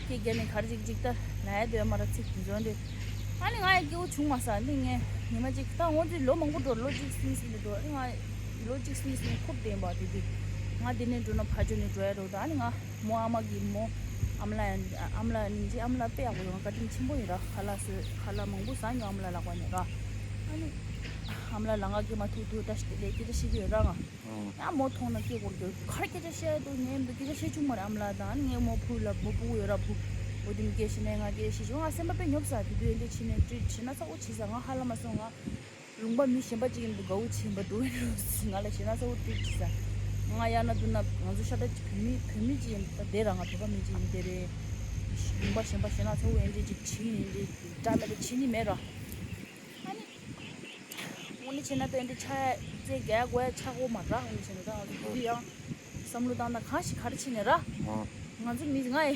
སྐད་རྒྱག་ནས་ག་རེ་ཅིག་ཅིག་ལྟ་ལབ་ཡ་འདོད་མ་ར་ཚིག་དེ་ཚོ་འདི། ཨ་ནི་ང་ཡི་སྐྱིད་པོ་བྱུང་མ་སོང་། འདི་ངས་ཉི་མ་ཅིག་ད་ངོ་ཚོས་ལོ་མང་པོ་འགྲོ། ལོ་གཅིག་སུམ་ཅུ་ནས་འགྲོ། ཨ་ནི་ང་ལོ་གཅིག་སུམ་ཅུ་ནས་ཁུར་བསྡད་པ་དེ་དུས། ང་འདི་ནས་འགྲོ་ན་ཕ་ཇོ་ནས་འགྲོ་ཡ་འགྲོ་ད། ཨ་ནི་ང་མོ་ཨ་མ་གི་མོ་ཨ་མ་ལགས་ཨ་མ་ལགས་ནིང་ཅི་ཨ་མ་ལགས་དཔེ་ཡག་པོ་ཡོང་བཀའ་དྲིན་ཆེན་པོ་ཡིན་ར། ཁ་ལག་བཟོས་ཁ་ལག་མང་པོ་ཟ་མྱོང་ཨ་མ་ལགས་ལག་པ་ནས་ར། ཨ་ནི་ཨ་མ་ལགས་ལ་ང་སྐད་མ་ཐུག་ཐུག་ད་ཞིག་ལས་སྐད་ཆ་བཤད་ཀྱི་ཡོད་ར་ང་། ཡང་མོ་མཐོང་ན་སྐད་སྐོར་གྱི་གར་སྐད་ཆ་བཤད་དུ་ཉན་དུ་སྐད་ཆ་བཤད་བཅུག་མ་རེད། ཨ་མ་ལགས་དང་ཨ་ནི་ངའི་མོ་བུ་ལ་མོ་བུ་ཡོད་ར་བུ། འོ་དེ་མི་སྐད་བཤད་ནས་ང་སྐད་བཤད་བཅུག་ང་སེམས་པ་དཔེ་ཉོབ་ས། དེ་དུས་ཨེ་འདྲ་བྱས་ནས་ཏྲིཊ་བྱས་ན་ཚ་བོ་བྱས་ས། ང་ཧ་ལམ་མ་སོང་། ང་ལུང་པ་མི་གཞན་པ་ཅིག་ཡིན་དུ་དགའ་བོ་བྱས་པ་འདུག་ང་ལ་བྱས་ན་ཚ་བོ་ཏྲིཊ་བྱས་ས། ང་ཡང་ན་དུ་ན་ང་ཚོ་ཤ་ཁྲག་བོད་མི་བོད་མི་ཅིག་ཡིན་ད་དེ་ར་ང་བོད་པ་མི་ཅིག་ཡིན་དེ་རེད། ལུང་པ་གཞན་པ་བྱས་ན་ཚ་བོ་ཨེ་འདྲ་ཅིག་བྱས་ཡིན་དེ་འདྲ་མེད་པ་བྱས་ནི་མེད་ར། ཨ་ནི། དངོས་གནས་བྱས་ན་དཔེ་འདི་ཆ་རྩེ་རྒྱག་དགོས་ཡ་ཆགས་ཀྱི་མ་རེད། དངོས་གནས་བྱས་ན་ད་ང་ཚོ་དེ་དུས་ཡང་བསམ་བློ་བཏང་ན་གང་ཞིག་ག་རེ་བྱས་ནས་ར། ང་ཚོ་མི་ང་ཡི་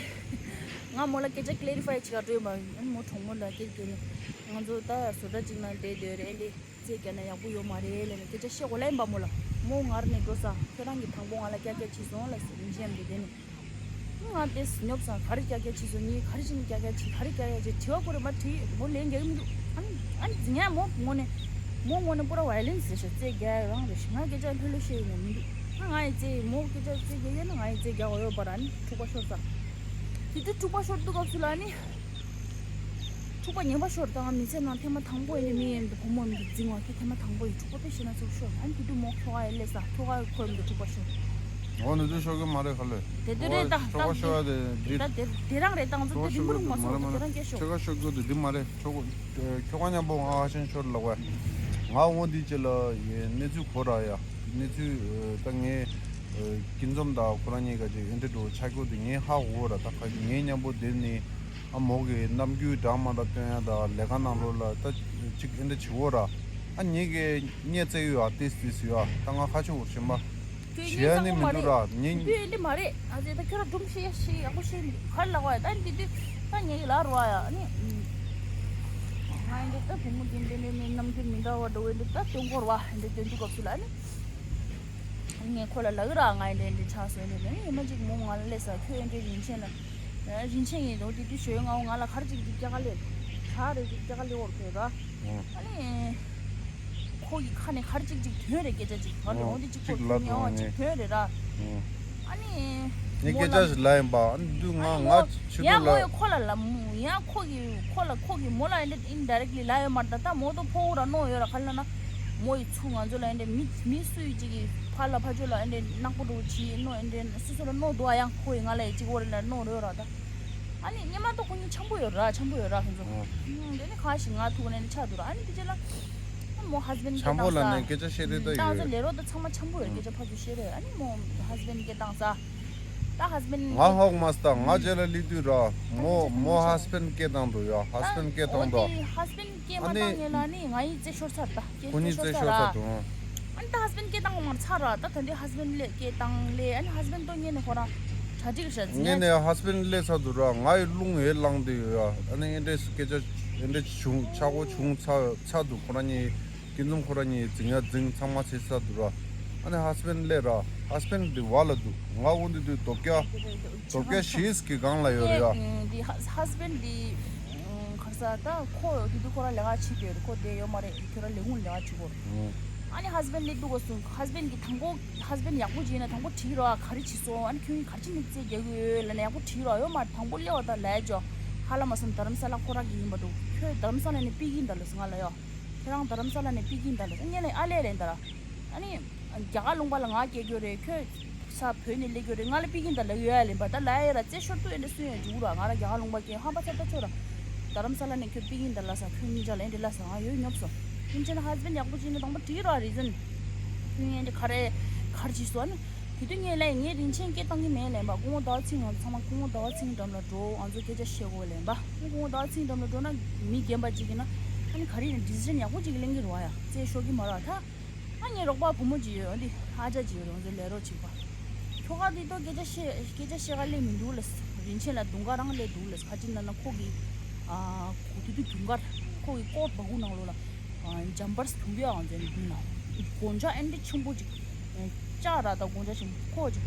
ང་མོ་ལ་སྐད་ཆ་ཀླེ་རི་ཕའི་བྱེད་ག་འགྲོ་ཡོད་པ། ཨ་ནི་མོ་གྲོགས་མོ་ལ་སྐད་རྒྱག་ནས་ང་ཚོ་ད་བཟོ་གྲྭ་གཅིག་ནང་བསྡད་སྡོད་རེད། འདི་རྩེ་རྒྱག་ན་ཡག་པོ་ཡོད་མ་རེད་ལབ་ནས་སྐད་ཆ་བཤད་དགོས་ལབ་ཡིན་པ་མོ་ལ། མོ་ངར་ནས་འགྲོ་ས། ཁྱོད་རང་གིས་དང་པོ་ང་ལ་ཀྱག་ཀྱག་བྱས་སོང་ལབ་ཟེར་ཡིན་གཅིག་མཉམ་དུ་བསྡད་ནས། ང་དེ་ཉོབ་སོང་། ག་རེ་ཀྱག་ཀྱག་བྱས་སོང་། ངས་ག་རེ་བྱས་ནས་ཀྱག་ཀྱག་བྱས། ག་རེ་ཀྱག་ཀྱག་བྱས། དྲི་བ་ཁོ་རེ་མ་དྲིས། མོ་ལན་རྒྱག་གི་མི་འདུག་ཨ་ནི་ཨ་ནི་ངས་མོ་ངོ་ནས་མོ་ངོ་ནས་པུ་ར་ཝའི་ལེན་སི་རེད་ཤག་རྩེ་རྒྱག་ཡ་རང་རེད་ཤག་ང་སྐད་ཆ་ལྷོད་ལྷོད་བཤད་ཡོད་ནས་མི་འདུག་ཨ་ང་ཡི་རྩེ་མོ་སྐད་ཆ་རྩེ་རྒྱག་ཡོད་ན་ང་ཡི་རྩེ་རྒྱག་འོས་ཡོད་པ་ར། ཨ་ནི་འཁྲུག་པ་ཤོར་ས། དེ་དུས་འཁྲུག་པ་ཤོར་དུས་སྐབས་སུ་ལ་ནི། འཁྲུག་པ་ངན་པ་ཤོར་དང་མི་ཚེ་ནང་ཐེངས་མ་དང་པོ་ཡིན་དུས་མི་ཡིན་དུས་བུ་མོ་མི་འཛིང་བ་ཁྱེད་ཐེངས་མ་དང་པོ་ཡིན་འཁྲུག་པ་དཔེ་ཤེས་ན་ཚུགས་ཤོར། ཨ་ནི་དེ་དུས་མོ་ཁྱོ་ག་ཡི་ལས་ས་ཁྱོ་ག་ཡི་འཁོར་མི་འདུག་འཁྲུག་པ་ཤོར། འོ་ནི་དུས་ཤོར་གི་མ་རེད་ཁ་ལོས། དེ་དུས་རེད་ད་ཁྱོ་ག་ཤོར་བ་དེ་འདི། ད་དེ་དེ་རང་རེད་ད་ང་ཚོ་ཁྱོ་ག་དེ་རིང་ཤོར་མི་གི་རུང་མ་མ་རེད་སོང་མ་དེ་རེད། རང་སྐད་ཤོར། ཁྱོ་ག་ཤོར་གི་འདུག་འདི་མ་རེད། ཁྱོ་ག་ཁྱོ་ག་མཉམ་པོ་ང་ཧ་ཅང་ཤོར་ལབ་པས། ང་འོ་འདི་ཅི་ལ་ཡི་གནས་ཚུལ་གོ་ར་ཡ། གནས་ཚུལ་ད་ངས་ཀུན་འཛོམས་དང་ཁོ་རང་གཉིས་ཀ་ཅིག་ཨེ་འདྲ་འགྲོ་ཆགས་སྐྱོ་དེ་ངས་ཧ་གོ་ར། ད་ཁ་ངའི་མཉམ་པོ་དེ་ནི་ཨ་མོ་གི་རྣམ་འགྱུར་འདྲ་མ་འདྲ་སྟོན་ཡ་ད་ལས་ཀ་ནང་ལོགས་ལ་ད་ཅིག་ཨེ་འདྲ་བྱེད་འོ་ར། ཨ་ངས་གི་བརྙས་བཙལ་ཡོད་ཨ་ཏིས་ཏིས་ཡོད་ཨ། ད་ང་ཁ་ཆུ་བོར་ཕྱིན་པ། ཁྱོད་བྱས་ནི་མི་འདུག་ར་ཉིན། དུས་འདི་མ་རེད། ཨ་ཙེ་ད་ཁྱོད་ར་སྒྲུང་བཤད་ཤི་ཡག་པོ་བཤད་མི་འདུག་ག་རེ་ལབ་པ་ཡ། ད་འདི་དུས་ད་ངས་ལབ་རོགས་ཡ། ཨ་ནི་ང་འདི་ད་བུ་མོ་འདི་འདི་འདི་ནི་རྣམ་འགྱུར་མི་འདྲ་བ་འགྲོ་འདི་ད་སྟོན་གོ་ར་བ་འདི་སྟོན་དུས་སྐབས་སུ་ལ་ཨ་ནི་ངས་ཁོ་ལ་ལབ་ར། ང་འདི་འདི་ཆགས་སོང་འདི་ནི་ཉི་མ་གཅིག་མོ་ང་ལ་སླེབས་ས། ཁྱོད་འདི་རིན་ཆེན་ལ་རིན་ཆེན་ཡིན་འདུག་འདི་དུས་ཞོལ་ང་ང་ལ་ག་རེ་གཅིག་འདི་སྐྱ་ཀ་ལེབ་ག་རེ་གཅིག་སྐྱ་ཀ་ལེབ་འོར་ཕེབས་ར། ཨ་ནི། ཁོ་ཡི་ཁ་ནས་ག་རེ་གཅིག་གཅིག་ཐོན་རེད། སྐད་ཆ་གཅིག་ང་ལ་འོ་འོ་འདི་གཅིག་གཅིག་ཁོ་ལབ་ཐོན་ཡོང་ཨ་འོ་གཅིག་ནས་ཐོན་རེད་ར། ཨ་ནི་ངས་མོ་སྐད་ཆ་ལ་ཞིག་ལབ་ཡིན་པ། ཨ་ནི་འདུག་ང་ཨ་ནི་ང་མོ་ཆུ་ཡང་ཐོག་མོ་ལ་ཡི་ཁོ་ལ་ལབ་མོ་ཡང་ཁོ་གི་ཁོ་ལ་ཁོ་གི་མོ་ལ་ཨེ་འདྲ་ཨིན་ཌའི་རེག་ལི་ལབ་ཡོད་མ་རེད། ད་ད་མོ་ཏོ་ཕོ་བོ་ར་གནོང་ཡོད་ར། ག་ལ་ན་མོ་ཡི་ཚུ་ང་ཚོ་ལ་ཨེ་འདྲ་མི་མི་སུ་ཡི་གཅིག་གི་ཕ་ལ་ཕ་ཆོས་ལ་ཨེ་འདྲ་ནག་པོ་འགྲོ་བྱིས་གནོང་ཨེ་འདྲ་སུ་སུ་ལ་གནོང་འདུག་ཨ། ཡང་ཁོ་ཡི་ང་ལ་ཡི་གཅིག་བོ་རེ་ལ་གནོང་རེད་ཡོད་ར་ད། ཨ་ནི་སྔོན་མ་ཏོ་ཁོ་གཉིས་འཆམ་པོ་ཡོད་ར། འཆམ་པོ་ཡོད་ར་ཁོ་ཚོ། ཨོ། ཨུམ། དེ་ནི་ཁ་ཞིག་ང་ཐུག་ནས་ནི་ཆགས་འདུག་ར། ཨ་ནི་དེ་རྗེས་ལ་ཨ་མོ་ཧས་བེན་སྐད་འཆམ་པོ་བཏང་ལ་ནས་ས། སྐད་ཆ་བཤད་རེས་ད་ཨུམ། ཡོད་ད་ང་ཚོ་ཡོད། ལས་རོགས་ད་ཚང་མ་འཆམ་པོ་ཡོད། ཨུམ། སྐད་ཆ་ཕར་ཚུར་བཤད་རེས། ཨ་ནི་མོ་ཧས་བེན་སྐད་བཏང་ས། ད་ཧས་བེན་ང་སྐད་ཧོག་མ་སྟ་ང་རྗེས་ལ་སླེབས་དུས་ར། མོ་མོ་ཧས་བེན་སྐད་བཏང་འདུག་ཡ། ཧས་བེན་སྐད་བཏང་འདུག་ཨ་ནི་ཧས་བེན་སྐད་མ་ཨ་ནི་བཏང་ངེས་ལ་ནི་ང་ཡི་རྩེ་ཤོར་ཚར་ད། ཁོ་གཉིས་རྩེ་ཤོར་ཚར་འདུག་ཨང་། ཨ་ནི་ད་ཧས་བེན་སྐད་བཏང་མར་ཚར་ར། ད་ད་འདི་ཧས་བེན་ལས་སྐད་བཏང་ལས། ཨ་ནི་ཧས་བེན་ཏོ་ངེས་ནས་ཁོ་རང་གྲ་སྒྲིག་བྱ་ཟིན་ངེས་ཡ། ནས་ཧས་བེན་སླེབས་ཚར་འདུག་ར། ང་ཡི་རླུང་ཡེ་ལངས་བསྡད་ཡོད་ཡ། ཨ་ནི་ཨེ་འདྲས་སྐད་ཆ་ཨེ་འདྲས་བྱུང་ཆག་སྒོ་བྱུང་ཚར་ཚར་འདུག་ཁོ་རང་གཉིས་ཀུན་འཛོམས་ཁོ་རང་གཉིས་འཛིང་ཡ་འཛིང་ཚང་མ་བྱེད་ཚར་འདུག་ར། ཨ་ནི་ཧས་བེན་སླེབས་ར། ཧས་བེན་འདི་བ་ལ་འདུག་ང་འོ་འདི་དུས་རྡོ་སྐྱ་རྡོ་སྐྱ་ཞེས་ཀྱི་སྒང་ལ་ཡོད་རེད་ཡ། ཨེ་འདི་ཧས་བེན་འདི་ཨ་ག་རེ་ཟ་ད་ཁོ་དེ་དུས་ཁོ་རང་ལས་ཀ་བྱེད་དེ་ཡོད་རེད། ཁོ་དེ་ཡོད་མ་རེད། ཁྱོད་རང་ལས་ཁུངས་ལས་ཀ་བྱེད་དགོས་རེད། ཨ་ནི་ཧས་བེན་སླེབས་འདུག་གོ་སོང་། ཧས་བེན་གྱིས་དང་པོ་ཧས་བེན་ཡག་པོ་བྱས་ན་དང་པོ་དྲིས་རོགས་ག་རེ་བྱས་སོང་། ཨ་ནི་ཁྱོད་གཉིས་ག་རེ་བྱས་ནས་རྩེད་རྒྱག་གི་ཡོད་ལབ་ན་ཡག་པོ་དྲིས་རོགས་ཡོད་མ་རེད། དང་པོ་སླེབས་པ་ད་ལས་ཇོ་ཧ་ལ་མ་སོང་། རྡ་རམ་ས་ལ་ཁོ་རང་གི་ཡིན་པ་འདུག་ཁྱོད་རྡ་རམ་ས་ལ་ནས་པི་ཀིན་ད་ལ་སོང་ང་ལ་ཡོ། ཁྱེད་རང་རྡ་རམ་ས་ལ་ནས་པི་ཀིན་ད་ལ་སོང་ངས་ལ་ཨ་ལས་ལེན་ད་ར། ཨ་ནི་རྒྱ་གར་ལུང་པ་ལ་ང་སྐྱེལ་རྒྱུ་རེད། ཁྱོད་ས་བོད་ནས་སླེབས་རྒྱུ་རེད། ང་ལ་པི་ཀིན་ད་ལ་ཡོད་ཡ་ལེན་པ་ད་ལ་ཡ་ར་རྩེ་ཤོར་དུས་ཨེ་འདྲ་སུན་ཡ་འཇུག་ར། ང་ར་རྒྱ་གར་ལུང་པ་སྐྱེལ་ཧམ་པ་ཚ་ད་ཆོ་ར། རྡ་རམ་ས་ལ་ནས་ཁྱོད་པི་ཀིན་ད་ལ་ས་ཁྱོད་གཉིས་ཆ་ལ་ཨེ་འདྲ་ལ་ས་ང་ཡོད་ཉོབ་སོང་། ཁྱོད་ཆ་ལ་ཧས་བེན་ཡག་པོ་བྱས་ན་དང་པོ་དྲིས་ར་རི་ཛན། ཁྱོད་ཨེ་འདྲ་ག་རེ་ག་རེ་བྱས་སོང་ཨ་ནི། དེ་དུས་ངས་ལབ་ངས་རིན་ཆེན་སྐད་བཏང་གི་མེད་ལབ་པ། སྐུ་ངོ་ཟླ་བ་ཚེ་རིང་ང་ཚོ་ཚང་མ་སྐུ་ངོ་ཟླ་བ་ཚེ་རིང་འགྲམ་ལ་འགྲོ། ང་ཚོ་སྐད་ཆ་བཤད་དགོས་ལབ་པ། སྐུ་ངོ་ཟླ་བ་ཚེ་རིང་འགྲམ་ལ་འགྲོ་ན་མི་རྒན་པ་ཅིག་ཡིན་ན་ཨ་ནི་ག་རེ་ཡིན་ན་ཌི་སི་ཤན་ཡག་པོ་ཅིག་ལེན་གི་རེད་བ་ཡ། རྩེད་ཤོར་གི་མ་རེད་བ་ད། ཨ་ངའི་རོགས་པ་བུ་མོ་ཅིག་ཡོད། འདི་ཨ་ཅག་ཅིག་ཡོད་རེད། ང་ཚོའི་ལས་རོགས་ཅིག་པ། ཁྱོ་ག་འདི་ཏོ་སྐད་ཆ་བཤད་སྐད་ཆ་བཤད་ག་སླེབས་མི་འདུག་ལ། རིན་ཆེན་ལ་དུང་དཀར་རང་སླེབས་འདུག་ལ། ཁ་ཅིག་ན་ན་ཁོ་གི་ཨ་ཁོ་དུས་དུས་དུང་དཀར་ཁོ་གི་ཀོ་ཊི་བ་ཀུ་ནང་ལོགས་ལ་ཨ་འཇམ་པར་དུང་གི་ཨང་ཟེར་ནས་འདུག་ན། སྒོ་ལྕགས་ཨེ་འདྲ་ཆེན་པོ་ཅིག་ལྕགས་ར་དང་སྒོ་ལྕགས་ཆེན་པོ་ཁོ་ཅིག་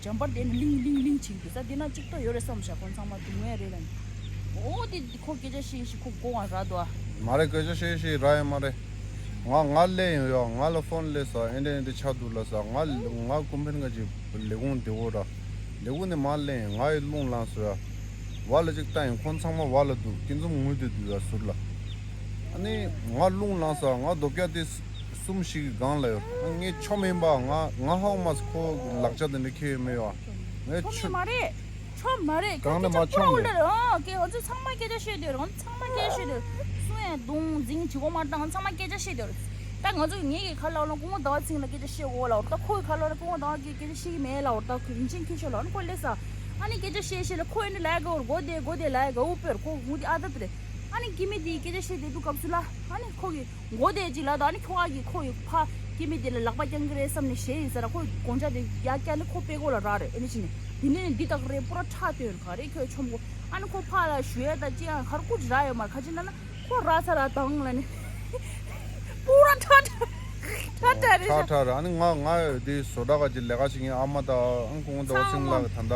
འཇམ་པར་དེ་ནི་ལིང་ལིང་ལིང་བྱེད་འདུག་ས། དེ་ན་གཅིག་ཏོ་ཡོད་རེད་བསམ་བཞག་ཁོ་ཚང་མ་སྡུག་བསྔལ་རེད་ལ་ནི། ཨོ་དེ་ཁོ་སྐད་ཆ་བཤད་བཤད་ཁོ་མགོ་ང་ར་འདུག་ཨ། མ་རེད། སྐད་ཆ་བཤད་བཤད་ར་ཡ་མ་རེད། ང་ང་སླེབས་ཡོང་ཡ། ང་ལ་ཕོན་སླེབས་ས། ཨེ་འདྲ་ཨེ་འདྲ་ཆགས་འདུག་ལབ་ས། ང་ང་ཀུན་ཕན་ག་ཅིག་ལས་ཁུངས་དེ་འོ་ར། ལས་ཁུངས་ནས་མར་སླེབས་ཡིན། ང་ཡི་རླུང་ལངས་སོང་ཡ། བ་ལ་ཅིག་བལྟ་ཡིན། ཁོང་ཚང་མ་བ་ལ་འདུག་ཀུན་འཛོམས་ངུས་བསྡད་འདུག་ཡ་ཟུར་ལ། ཨ་ནི་ང་རླུང་ལངས་ས། ང་རྡོ་སྐྱ་དེ་གསུམ་ཞིག་གི་སྒང་ལ་ཡོད། ཨ་ངས་ཆོ་མིན་པ་ང་ང་ཧ་གོ་མ་སོང་ཁོ་ལག་ཆ་དེ་འདྲ་ཁྱེར་ཡོད་མེད་ཡོད། ངས་ཆོ་མིན་མ་རེད། ཁྱོད་མ་རེད། ཁྱོད་གང་ནས་མ་ཁྱོད་ཁྱོད་ཁྱོད་ཁྱོད་ཨོ་ལེ་ཨ་ཀེ་ང་ཚོ་ཚང་མ་སྐད་ཆ་བཤད་དེ་རེད། ང་ཚོ་ཚང་མ་སྐད་ཆ་བཤད་དེ་རེད། སུ་ཡང་རྡུང་འཛིང་བྱེད་དགོས་མ་རེད། ད་ང་ཚང་མ་སྐད་ཆ་བཤད་དེ་རེད། ད་ང་ཚོ་ངེད་ཀྱི་ཁ་ལ་ལ་སྐུ་ངོ་ཟླ་བ་ཚེ་རིང་ལ་སྐད་ཆ་བཤད་དགོས་ལ་ད་ཁོའི་ཁ་ལ་ལ་སྐུ་ངོ་ཟླ་བ་ཀྱི་སྐད་ཆ་བཤད་ཀྱི་མེད་ལ་ད་ཁོ་རིན་ཆེན་ཁྱི་ཤོད་ལ་ཁོ་ལས་ས་ཨ་ནི་སྐད་ཆ་བཤད་བཤད་ལ་ཁོ་ཡིན་ན་ལ་ག་འོར་གོ་དེ་གོ་དེ་ལ་ག་འུ་པེར་ཁོ་ངུ་དེ་ཨ་ད་དེ་རེད། ཨ་ནི་ཀི་མི་དེ་སྐད་ཆ་བཤད་དེ་དུས་སྐབས་སུ་ལ་ཨ་ནི་ཁོ་གི་མགོ་དེ་ཅིག་ལ་ད་ནི་ཁྱོ་ག་གི་ཁོ་ཡི་ཕ་སྐྱེ་མི་དེ་ལ་ལག་པ་བརྐྱང་གི་རེད་བསམ་ནས་ཞེད་ཡིན་ཟེར་ར། ཁོ་ཡི་གོན་ཆ་དེ་ཡ་བརྐྱང་ནས་ཁོ་པད་གོ་ལ་རག་རེད། ཨེ་ནི་ཕྱིན་ནས་དེ་ནས་འདི་དག་རེད་པུ་ར་ཁྲག་ཐོན་ག་རེད་ཁྱོད་ཆོམ་གོ། ཨ་ནི་ཁོ་ཕ་ལ་ཞུ་ཡ་ད་ཅི་ཡང་ག་རེ་ཀུ་ཅི་རག་ཡོད་མ་རེད། ཁ་ཅིག་ན་ན་ཁོ་ར་ས་ར་དང་ལ་ནི་པུ་ར་ཁྲག་ཁྲག་ཁྲག་ཁྲག་རེད་ཤག་ཁྲག་ཁྲག་ར། ཨ་ནི་ང་ང་དེ་བཟོ་གྲྭ་ག་ཅིག་ལས་ཀ་བྱེད་མཁན་ཨ་མ་དང་ཨ་ཁོང་ཚོ་ཚང་སིང་ལགས་ད་ལྟ།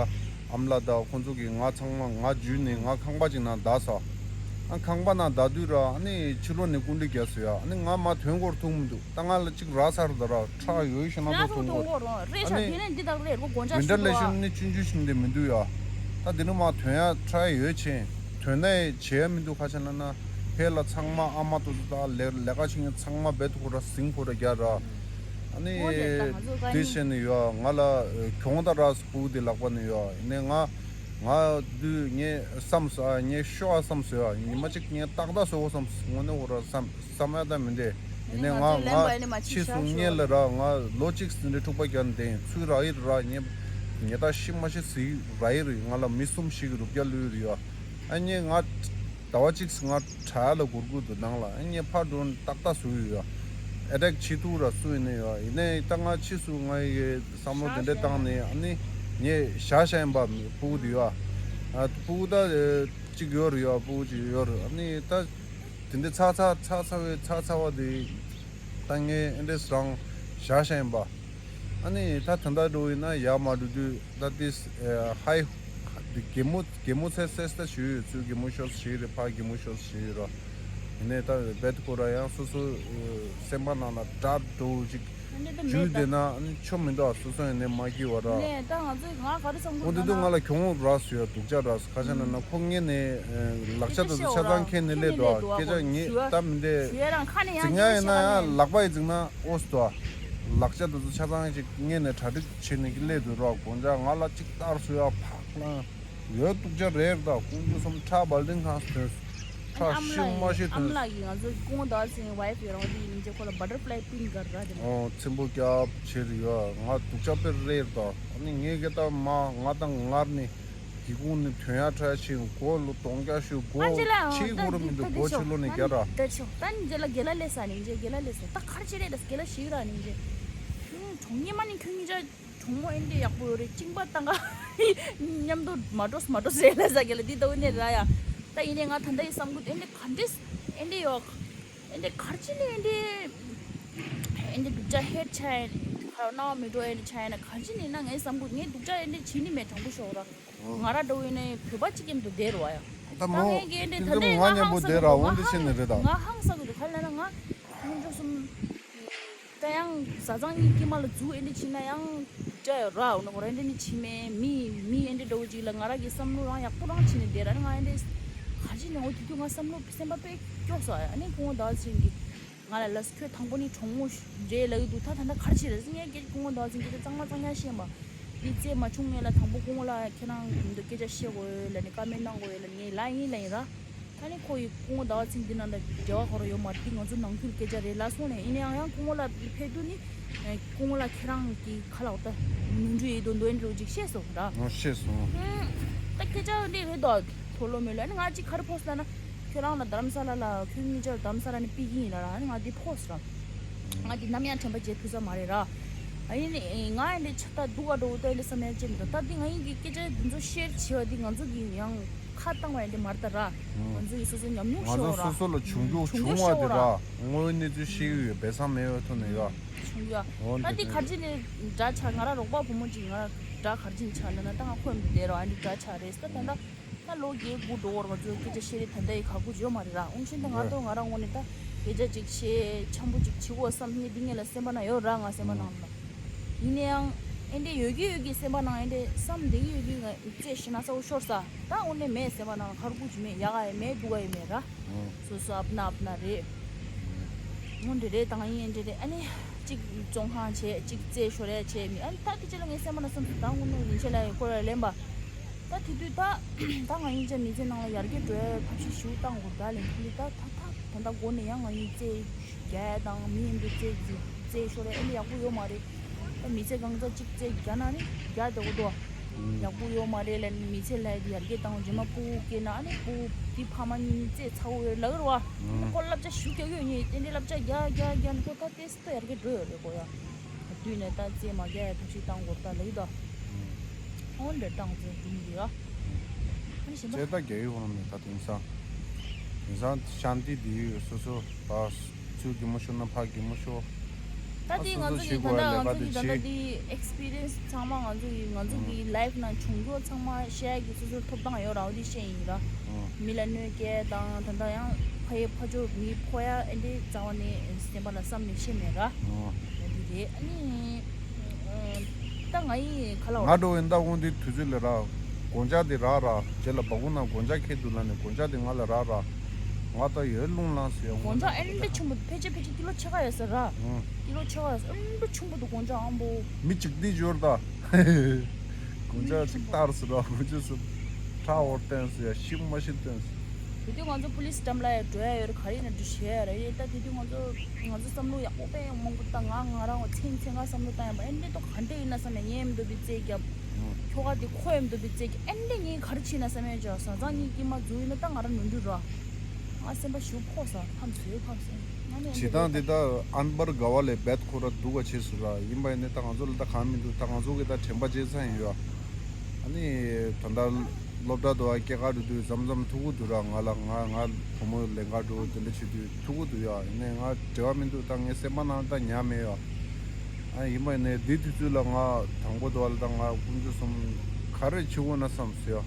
ཨམ་ལགས་དང་ཁོང་ཚོ་གིས་ང་ཚང་མ་ང་འཇུས་ནས་ང་ཁང་པ་ཅིག་ནང་བསྡད་ས། ཨ་ཁང་པ་ནང་བསྡད་དུས་ར་ཨ་ནི་ཕྱི་ལོགས་ནས་སྐུ་མདུན་རྒྱག་སོང་ཡ། ཨ་ནི་ང་མ་ཐོན་སྐོར་ཐུག་མི་འདུག་ད་ང་ལ་ཅིག་རག་ཚར་ད་ར་ཁྲག་ཡོད་ཤི་ན་ང་ཚོ་ཐུག་ཐུག་སྐོར་རེད་ཤག་ཨ་ནི་དེ་ནས་འདི་དག་རེད་ཁོ་གོན་ཆ་མི་འདྲ་ཞིག་ལས་འདུག་ཤི་ནི་ཆུང་ཆུང་ཞིག་འདི་མི་འདུག་ཡ། ད་འདི་ནི་མ་ཐོན་ཡ་ཁྲ་ཡོད་ཆེ། ཐོན་ནས་བྱེད་ཡ་མི་འདུག་ཁ་ཆེ་ན་ན་ཕེ་ལ་ཚང་མ་ཨ་མ་ཏོ་ཏོ་ད་ལས་ལས་ཀ་ཆེ་ངན་ཚང་མ་བེད་ཁོ་ར་སིང་ཁོ་ར་རྒྱ་ར། ཨ་ནི་འོ་ལས་ད་ང་ཚོ་ག་དེ་ནི་བྱས་ནས་ཡོད་ང་ལ་གྱོང་ད་ར་སྤུ་དེ་ལག་པ་ནས་ཡོད་ཡིན་ནས་ང་ང་དུས་ངས་བསམ་སོ་ཨ་ངས་ཤོ་ཨ་བསམ་སོ་ཡ་ཉི་མ་གཅིག་ངས་ཏག་ཏག་བཟོ་གོ་བསམ་དངོས་གནས་འོ་ར་བསམ་བསམ་ཡ་ད་མི་འདྲ་ཡིན་ནས་ང་ང་ཕྱིས་སུ་ངས་ལ་ར་ང་ལོ་གཅིག་ཟིན་རེ་འཁྲུག་པ་རྒྱག་འདེང་ཚུལ་ར་ཡིར་ར་ངས་ཉེ་ད་ཤི་མ་ཤི་ཟིག་ར་ཡིར་ང་ལ་མི་གསུམ་ཞིག་རུབ་རྒྱ་ལུས་རེད་ཡ། ཨ་ནི་ང་ཟླ་བ་གཅིག་ང་གྲྭ་ལ་གུར་གུར་དུ་ནང་ལ་ཨ་ནི་ཕར་འགྲོ་ཏག་ཏག་བཟོ་ཡོད་ཡ། ཨེ་ཊེག་བྱེད་ཐུབ་ར་སུ་ཡིན་ནི་ཡོད་ཡིན་ནའི་ད་ང་ཕྱིས་སུ་ང་ཡི་བསམ་བློ་དེ་འདྲ་བཏང་ནས་ཨ་ནི་ངས་བཞག་བཞག་ཡིན་པ་སྤུ་གུ་དེ་ཡོད་ཨ། སྤུ་གུ་ད་གཅིག་ཡོད་རེད་ཡ་སྤུ་གུ་གཅིག་ཡོད་རེད་ཨ་ནི་ད་དེ་འདྲ་ཚ་ཚ་ཚ་ཚ་བའི་ཚ་ཚ་བ་དེ་ད་ངས་ཨེ་འདྲས་རང་བཞག་བཞག་ཡིན་པ། ཨ་ནི་ད་ད་ལྟ་འགྲོ་ཡིན་ན་ཡར་མ་འགྲོ་དུས་ད་ཏིས་ཧའི་གད་མོ་གད་མོ་ཚད་སེ་སྟ་ཞུས་ཡོད་ཚུལ་གད་མོ་ཤོར་ཞུས་རེད་ཕ་གད་མོ་ཤོར་ཞུས་ཡོད་ར། ཡིན་ནའི་ད་རྦད་ཁོ་ར་ཡང་སོ་སོ་སེམས་པ་ནང་ལ་དགྲ་འགྲོ་ཅིག་ཇུས་དེ་ན་ཨ་ནི་ཆོ་མི་འདུག་ཨ་སོ་སོ་ཡིན་ནའི་མ་སྐྱིད་བ་ར། ནས་ད་ང་ཚོས་ང་ག་རེ་བསམ་གོ་འོ་འདི་འདུག་ང་ལ་གྱོང་རག་སུ་ཡ་སྡུག་ཅག་རག་སུ་ཁ་ཤ་ན་ན་ཁོ་ངས་ནས་ལག་ཆ་དེ་ཚོ་ཆ་ཚང་ཁྱེར་ནས་སླེབས་འདུག་ཨ་སྐད་ཆ་ངས་ད་མི་འདྲ་ཞུ་ཡ་རང་ཁ་ནས་ཡང་ཅིག་ཉག་ཡིན་ན་ཡང་ལག་པ་ཡི་ཅིག་ན་ཨོ་སི་དོ། ལག་ཆ་དེ་ཚོ་ཆ་ཚང་ཅིག་ངས་ནས་གྲ་སྒྲིག་བྱས་ནས་ཀྱི་སླེབས་འདུག་རོགས་དགོང་ཅག་ང་ལ་ཅིག་བསྟར་སུ་ཡ་ཕག་ལང་ཡོད་སྡུག་ཅག་རེད་ད་ཁོང་ཚོ་གསུམ་ཁྲག་བལ་ལྡིང་ཁང་སུ་ཐོན་སུ་ཁྲག་ཨ་མ་ཤི་མ་ལགས་ཤི་ཡིན་ཨ་མ་ཐོན་ལགས་ཡིན་ང་ཚོ་ཁོང་ད་སེང་ཝའི་ཕི་རང་དེ་ཡིན་ཅེ་ཁོ་ལ་བ་ཊར་ཕ་ལའི་པིང་གར་ར་དེ་ཨོ་ཚིམ་པོ་སྐྱབས་བྱེད་རེད་ཡ་ང་སྡུག་ཅག་དཔེ་རེད་ད་ཨ་ནི་ངས་ག་ད་མ་ང་དང་ངར་ནི། སྒེའུ་ཁུང་ནས་ཐོན་ཡག་འཕྲོ་ཡག་ཕྱིན་སྒོ་ལོ་གདོང་རྒྱག་ཤོག་སྒོ་ཕྱི་ཁོ་རུ་མི་འདུག་སྒོ་ཕྱི་ལོགས་ནས་རྒྱག་ར། ད་ཆོག་ད་ནི་རྒན་ལགས་རྒན་ལགས་སླེབས་ས་ནི་རྒན་ལགས་སླེབས་ས་ད་གར་ཕྱི་རེད་ད་རྒན་ལགས་ཞིག་ར་ནི་རྒན་གྲོང་ཉི་མ་ནི་ཁྱོད་གཉིས་ཆ་གྲོང་མོ་ཨེ་འདྲས་ཡག་པོ་ཡོད་རེད་གཅིན་པ་བཏང་ག་མཉམ་དུ་མ་འགྲོ་མ་འགྲོ་ཟེར་ལ་ས་རྒན་ལགས་འདི་ལྟ་བུ་ནས་ར་ཡ་ད་ཡིན་ནས་ང་ད་ལྟ་ཡི་བསམ་གི་ཨེ་འདྲས་ག་འདྲས་ཨེ་འདྲས་ཡོད། ཨེ་འདྲ་གར་ཅི་ནས་ཨེ་འདྲ་ཨེ་འདྲ་སྡུག་ཅག་ཧེད་ཆ་ཡིན། ཁ་རྣ་བ་མི་འགྲོ་ཨེ་འདྲ་ཆ་ཡིན་ན་གར་ཅི་ནས་ན་ངའི་བསམ་གི་ངའི་སྡུག་ཅག་ཨེ་འདྲ་བྱེད་ནི་མེད་དྲང་པོ་ཤོད་ར། ང་ར་འགྲོ་ཡིན་ནའི་བོད་པ་གཅིག་གིས་འདུག་བསྡད་རོ་ཡ། ད་ད་མོ་ངས་ཀྱི་ཨེ་འདྲ་ད་ལྟའི་ང་ང་ཧང་ཉན་པོ་སང་གི་བསྡད་ར་འདུག་འོང་ང་འདི་ཤེས་ཧང་ནི་རེད་ད། ང་ཧང་སང་གི་འདུག་ག་ལ་ན་ང་ང་འགྲོ་སོང་། ད་ཡང་བཟའ་ཚང་གཉིས་དཀྱིལ་མ་ལ་འཛུལ་ཨེ་འདྲ་བྱེད་ན་ཡང་སྡུག་ཅག་ཡོད་ར་འོ་ན་ཁོ་ར་ཨེ་འདྲ་ནི་བྱེད་མེད་མི་མི་ཨེ་འདྲ་འདྲ་བོ་ཅིག་ལ་ང་ར་གི་བསམ་བློ་རང་ཡག་པོ་རང་བྱེད་ནས་བསྡད་ར་ནི་ང་ཨེ་འདྲ་གར་ཅི་ནས་འོ་དེ་དུས་ང་བསམ་བློ་སེམས་པ་དཔེ་སྐྱོ་སོང་ཨ་ནི་ཁོང་ཟླ་བ་ཚེ་རིང་གིས་ང་ལ་ལབ་ཁྱོད་དང་པོ་ནི་གྲོགས་མོ་རེད་ལབ་ཀྱི་འདུག་ད་ད་ལྟ་གར་ཅི་རེད་ཟེར་ངས་ཀྱི་ཁོང་ཟླ་བ་ཚེ་རིང་གིས་གཙང་མ་གཙང་ཡ་ཤེས་པ་འདི་རྩེད་མ་བྱུང་ངས་ལ་དང་པོ་ཁོང་ལ་ཁྱེད་རང་འདི་སྐད་ཆ་བཤད་དགོས་ལབ་ནས་བཀའ་མོལ་གནང་དགོས་ལབ་ངས་ལ་ཡིན་ལ་ཡིན་ར། ད་ནི་ཁོ་ཡི་སྐུ་ངོ་ཟླ་བ་ཚེ་རིང་འདི་ནང་ལ་འབྲེལ་བ་ཁོ་རང་ཡོད་མ་རེད་འདི་ང་ཚོ་ནང་ཁུལ་སྐད་ཆ་རེད་ལ་སོང་ནས་ཡིན་ནའང་ཡང་སྐུ་ངོ་ལ་ཕེབས་དུས་ནི་སྐུ་ངོ་ལ་ཁྱེད་རང་གི་ཁ་ལག་ད་ནོར་འཁྲུལ་ཡོད་དོ་འདོན་འགྲོ་ཅིག་བཤད་སོང་ར། ཨོ་ཤེས་སོང་། ད་སྐད་ཆ་འདི་རེད་དོ་ཐོ་ལོ་མེ་ལོ་ཨ་ནི་ང་ཅིག་ག་རེ་ཕོག་སོང་ལབ་ན་ཁྱོད་རང་ལ་རྡ་རམ་ས་ལ་ལ་ཁྱོད་གཉིས་ཆར་རྡ་རམ་ས་ལ་ནས་ཕེབས་ཀྱི་ཡིན་ལ་ར་ཨ་ནི་ང་འདི་ཕོག་སོང་ར། ང་འདི་ནམ་ཡང་དྲན་པ་བརྗེད་ཐུབ་ས་མ་རེད་ར། ཨ་ཡིན་ནི་ང་ཡང་འདི་ཆ་ད་སྡུག་ག་འགྲོ་ད་འདི་བསམ་ཡ་ཅི་མི་འདུག་ད་འདི་ང་ཡིན་གྱི་སྐད་ཆ་འདི་ཚོ་ཤེར་བྱེད་པ་འདི་ང་ཚོ་གི་ཡང་ཁ་བཏང་བ་ཡང་འདི་མ་རེད་ད་ར། ང་ཚོ་ཡི་སོ་སོ་ཉམས་མྱོང་ང་ཤོར་ཚོ་བ་ར། སོ་སོ་ལ་བྱུང་རྒྱུ་བྱུང་བྱུང་བ་ཤོར་དེ་བ་ར། དངོས་ཡོད་གནས་ཚུལ་ཤེས་ཀྱི་ཡོད་པས་སང་མེད་པའི་ཐོག་ནས་ཡོད། བྱུང་ཡ། འོ་ད་འདི་འདི་གར་ཅི་ནས་འདྲ་ཆགས་ང་ར་རོགས་པ་བུ་མོ་ཅིག་ང་ར་འདྲ་གར་ཅི་ཆགས་ལ་ན་ད་ང་ཁོས་མི་བསྡད་རོགས་ཨ་འདི་འདྲ་ཆགས་རེད་ད་ད་ད། ད་ལོ་བརྒྱད་དགུ་འགྲོ་བར་ང་ཚོའི་སྐད་ཆ་བཤད་རེས་ད་ལྟ་ཡི་ཁག་པོ་ཡོད་མ་རེད་ར། འོང་ཤིན་ད་ང་ད་ང་རང་ངོས་ནས་ད་སྐད་ཆ་ཅིག་བཤད་འཆམ་པོ་ཅིག་བྱེད་དགོས་བསམ་ངས་འདི་ངས་ལ་སེམས་པ་ན་ཡོད་ར་ང་སེམས་པ་ནང་ལ། ཡིན་ན་ཡང་ཨེ་འདྲས་ཡོད་ཀྱི་ཡོད་ཀྱི་སེམས་པ་ནང་ཨེ་འདྲས་བསམ་བསྡད་ཀྱི་ཡོད་ཀྱི་ང་རྩེ་ཞེ་ན་ས་བོ་ཤོར་ས་ད་འོང་ནས་མེད་སེམས་པ་ནང་ལ་ཁར་ཁུ་ཅི་མེད་ཡ་ག་ཡ་མེད་འདུག་ག་ཡ་མེད་ར། སོ་སོ་ཨབ་ན་ཨབ་ན་རེད། སྔོན་འདྲ་རེད་དང་ཡིན་འདྲ་རེད་ཨ་ནི། གཅིག་བཙོང་ཁང་བྱས་གཅིག་རྩེད་ཤོར་ཡ་བྱས་མི་ཨ་ནི་ད་དེ་ཅི་ལ་ངའི་སེམས་པ་ན་བསམ་སོང་ད་དངོས་གནས་ཡིན་ཆེ་ལ་ཡི་ཁོ་ར་ལེན་པ། ད་དེ་དུས་ད་ད་ང་ཡིན་ཆེ་མི་ཚེ་ནང་ལ་ཡར་རྒྱས་འགྲོ་ཡ་ཐབས་ཤེས་ཞིག་བཏང་དགོས་ད་ལེན་ཁུལ་ད་ད་ད་ད་ད་འགོ་ནས་ཡང་ང་ཡིན་རྩེད་རྒྱ་ཡ་དང་མི་ཡིན་འདུག་རྩེད་རྩེད་ཤོར་ཡ་ཨེ་འདྲ་ཡག་པོ་ཡོད་མ་རེད། ད་མི་ཚེ་གང་ཚ་གཅིག་རྩེད་རྒྱ་ན་ནི་རྒྱ་དེ་འོ་དོ། ཡག་པོ་ཡོད་མ་རེད་ལབ་ནས་མི་ཚེ་ལ་ཡར་རྒྱས་བཏང་རྗེས་མ་སྤུ་གུ་སྐྱེས་ན་ཨ་ནི་སྤུ་གུ་དེ་ཕ་མ་གཉིས་རྩེད་ཚ་བོ་ཡོད་ལབ་རེད་བ། ཨ་ནི་ཁོ་བསླབ་བྱ་ཞུ་རྒྱག་ཡོད་ཉེ་དེ་འདྲའི་བསླབ་བྱ་རྒྱག་རྒྱག་རྒྱག་ནས་ཁོ་ད་ཏེ་སི་ཏོ་ཡར་རྒྱས་འགྲོ་ཡོད་རེད་ཁོ་ཡ། དུས་ནས་ད་རྩེད་མ་རྒྱག་ཡ་ཐབས་ཤེས་བཏང་དགོས་ད་ལབ་ཡོད་ད། ཨོ་འདྲ་བཏང་རྩེད་འགྲུམ་གི་ཡ། ཨ་ནི་གཞན་པ། རྩེད་ད་རྒྱག་ཡོད་ཧོ་ར་མེད་ད་དེང་སང་། དེང་སང་ཤཱན་ཏི་དེ་ཡོད་སོ་སོ་པ། ཚུར་གད་མོ་ཤོར་ན་ཕར་གད་མོ་ཤོར། ད་དེ་ང་ཚོ་གི་ད་ལྟ་ང་ཚོ་གི་ད་ལྟ་དེ་ཨེག་སི་པི་རི་ཡན་སི་ཚང་མ་ང་ཚོ་གི་ང་ཚོ་གི་ལའིབ་ནང་བྱུང་རྒྱུ་ཚང་མ་ཤེར་གི་སོ་སོར་ཐོབ་ཐང་ཡོད་རང་དེ་ཤེས་ཡིན་ར། མི་ལ་གནོད་སྐྱེལ་དང་ད་ལྟ་ཡང་ཕ་ཡི་ཕ་ཕྱོགས་མི་ཕོ་ཡ་ཨེ་འདྲའི་རྩ་བ་ནས་སེམས་པ་ལ་བསམ་ནས་ཤེས་མེད་ར། ད་དེ་རེད་ཨ་ནི། ད་ང་ཡི་ག་ལ་ང་འགྲོ་ཡིན་ད་འོང་དེ་དུས་ཚོད་ལས་ར། སྒོ་ལྕགས་དེ་རག་ར། རྗེས་ལ་སྦ་ཁུག་ནང་སྒོ་ལྕགས་འཁྱེར་འདུག་ལབ་ནས་སྒོ་ལྕགས་དེ་ང་ལ་རག་ར། ང་ད་ཡོད་རླུང་ལངས་ཟེར་ཡ། སྒོ་ལྕགས་ཨེ་འདྲ་ཆེན་པོ་ཕལ་ཆེར་ཕལ་ཆེར་ཀི་ལོ་ཕྱེད་ཀ་ཡོད་ས་ར། ཨང་། ཀི་ལོ་ཕྱེད་ཀ་ཡོད་ས་ཨེ་འདྲ་ཆེན་པོ་འདུག་སྒོ་ལྕགས་ཨང་པོ། མི་གཅིག་དེ་འབྱོར་ད། སྒོ་ལྕགས་གཅིག་བཏར་ཟེར་ར། སྒོ་ལྕགས་སུ་ཁྲག་འོར་བཏོན་ཟེར་ཡ། ཤི་མ་ཤི་བཏོན་ཟེར། དེ་དུས་ང་ཚོ་པུ་ལིས་འགྲམ་ལ་ཡ་འགྲོ་ཡ་ཡོད་རེད། ག་རེ་ཡིན་ན་འགྲོ་བྱེད་ཡ་རེད། ད་དེ་དུས་ང་ཚོ་ང་ཚོ་བསམ་བློ་ཡག་པོ་དཔེ་མང་པོ་བཏང་། ང་ང་རང་བ་ཚེ་ཚེ་སྔ་བསམ་བློ་བཏང་ཡ་པ་ཨེ་འདྲ་ཏོ་ག་འདྲ་ཡིན་ན་བསམ་ཡ། ཉན་མི་འདུག་པའི་རྩེད་རྒྱབ། ཁྱོ་ག་དེ་ཁོ་ཡ་མི་འདུག་པའི་རྩེད་རྒྱབ། ཨེ་འདྲ་ངས་ག་རེ་བྱས་ན་བསམ་ཡ། ཅོ་བཟའ་ཚང་གཉིས་ཀྱིས་མ་འཛུལ་ཡིན་ན་ད་ང་རང་ནོར་འཁྲུལ་ར། ང་སེམས་པ་ཞུ་ཕོག་ས་ཕམ་ཟོས་ཕམ་ཟོས། ང་ནི་ཨེ་བྱེད་སྟངས་འདྲ་དེ་རེད། ད་ཨན་པར་ག་བ་ལས་བེད་ཁོ་ར་འདུག་ག་བྱས་སུ་ར། ཡིན་པ་ཡིན་ནས་ད་ང་ཚོ་ལ་ད་གང་མི་འདུག་ད་ང་ཚོ་གི་ད་དྲན་པ་བརྗེད་ཚར་ཡིན་ཡོད། ཨ་ནི་ད་ལྟ་སློབ་གྲྭ་དུ་ཨ་སྐྱེས་ཀ་འགྲོ་དུས་མཚམས་མཚམས་ཐུག་གི་འདུག་ར། ང་ལ་ང་ང་བུ་མོ་ལེན་ག་འགྲོ་དེ་འདྲ་བྱེད་དུས་ཐུག་གི་འདུག་ཡ། ཡིན་ནས་ང་འབྲེལ་བ་མི་འདུག་ད་ངའི་སེམས་པ་ནང་ད་ཉར་མེད་ཡ། ཨ་ཡིན་པ་ཡིན་ནས་འདི་དུས་ཚོད་ལ་ང་དང་པོ་དུ་ཨ་ལ་ད་ང་དཀོན་མཆོག་གསུམ་ག་རེ་བྱེད་དགོས་ན་བསམ་སོང་ཡ།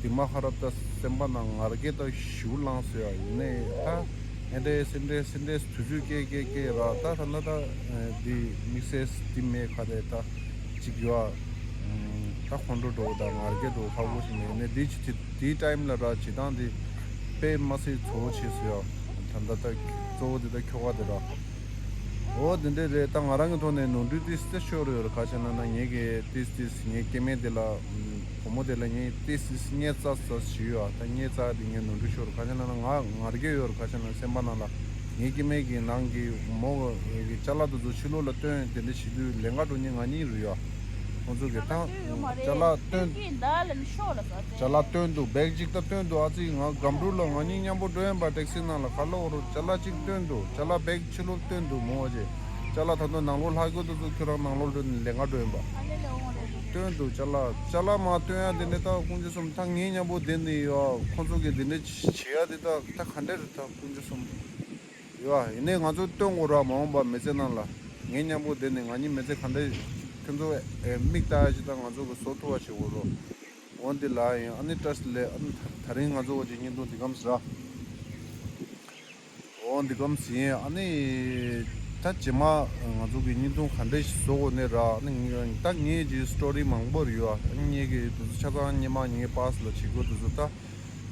དེ་མ་ཁ་རབ་ད་སེམས་པ་ནང་ངར་སྐད་ད་ཞུ་ལངས་སོང་ཡ། ཡིན་ནས་ད་ཨེ་འདྲས་སེ་འདྲས་སེ་འདྲས་དུས་ཚོད་སྐྱེལ་སྐྱེལ་སྐྱེལ་ར། ད་ད་ད་ད་འདི་དམིགས་བསལ་འདི་མེད་ཁ་རེ་ད་ཅིག་ཡོད། ད་ཁོང་ཁྲོ་འགྲོ་དང་ངར་སྐད་འགྲོ་ཁག་པོ་ཞིག་མེད་ནས་འདི་ཅི་དེ་དེའི་ཊའིམ་ལ་ར་བྱེད་སྟངས་འདི་དཔེ་མ་སྲིད་གཙོ་བོ་བྱས་སོ་ཡ། ད་ད་ད་གཙོ་བོ་འདི་ད་ཁྱོ་ག་འདི་ར། འོ་འདི་འདྲས་རེད། ད་ང་རང་གི་ཐོག་ནས་ནོར་འཁྲུལ་ཏིས་ཏིས་ཤོར་ཡོད་རེད། ག་ཅི་ན་ན་ངེད་ཀྱི་ཏིས་ཏིས་ངའི་སྐྱེ་དམན་འདི་ལ་བུ་མོ་དེ་ལ་ངས་ཏིས་ཏིས་བརྙས་ཙ་ཙ་བྱས་ཡོད། ད་བརྙས་ཙ་དེ་ངའི་ནོར་འཁྲུལ་ཤོར། ག་ཅི་ན་ན་ང་ངར་སྐད་ཡོད་རེད། ག་ཅི་ན་སེམས་པ་ནང་ལ་ངའི་སྐྱེ་དམན་གྱི་ནང་གི་མོ་གི་ཅ་ལག་དེ་ཚོ་ཕྱི་ལོགས་ལ་བཏོན་དེ་འདྲ་བྱེད་དུས་ལེན་ག་འགྲོ་མཁན་ང་གཉིས་རེད་ཡ། ཁོང་ཚོ་གི་ད་ཅ་ལག་བཏོན། ཅ་ལག་བཏོན་འདུག་བེག་གཅིག་ད་བཏོན་འདུག་ཨ་ཙི་ང་སྒམ་རུ་ལ་ང་གཉིས་མཉམ་པོ་འགྲོ་ཡིན་པ་ཊེག་སི་ནང་ལ་ག་ལོག་རུ་ཅ་ལག་གཅིག་བཏོན་འདུག་ཅ་ལག་བེག་ཕྱི་ལོགས་བཏོན་འདུག་མོ་བ་ཅེ། ཅ་ལག་ད་དུང་ནང་ལོགས་ལྷག་དགོས་དུས་ཚོད་ཁྱོད་རང་ནང་ལོགས་འགྲོ་ནས་ལེན་ག་འགྲོ་ཡིན་པ། བཏོན་འདུག་ཅ་ལག་ཅ་ལག་མ་བཏོན་ཡ་དེ་ནས་ད་དཀོན་མཆོག་གསུམ་ད་ངེད་མཉམ་པོ་བསྡད་ནས་ཡོད། ཁོང་ཚོ་གི་དེ་འདྲ་བྱེད་ཡ་དེ་ད་ད་ག་འདྲ་རེད། ད་དཀོན་མཆོག་གསུམ་ཡོད། ཡིན་ནས་ང་ཚོ་བཏོན་དགོས་ར། མ་འོངས་པ་མི་ཚེ་ནང་ལ་ངེད་མཉམ་པོ་བསྡད་ནས་ང་གཉིས་མི་ཚེ་ག་འདྲ་ཁྱོད་ཚོ་མིག་ལྟ་ཡ་ཞིག་ད་ང་ཚོ་གི་བཟོ་ཐུབ་པ་བྱེད་དགོས་རོགས། འོ་འདི་ལ་ཡིན། ཨ་ནི་བཀྲ་ཤིས་བདེ་ལེགས། ཨ་ནི་ད་ད་རིང་ང་ཚོ་འོ་ཅིག་བརྙན་ཐུང་འདི་གམ་ཟེར། འོ་འདི་གམ་ཟེར་ཡིན། ཨ་ནི་ད་རྗེས་མ་ང་ཚོ་གི་བརྙན་ཐུང་ག་འདྲ་ཞིག་བཟོ་དགོས་ནི་ར། ཨ་ནི་ད་ངའི་ཅིག་སི་ཊོ་རི་མང་པོ་རེད་ཡོད། ཨ་ནི་ངེད་ཀྱི་དུས་ཚོད་ཆ་ཚང་སྔོན་མ་ངའི་པཱ་སི་ལ་བྱེད་དགོས་དུས་ཚོད་ད་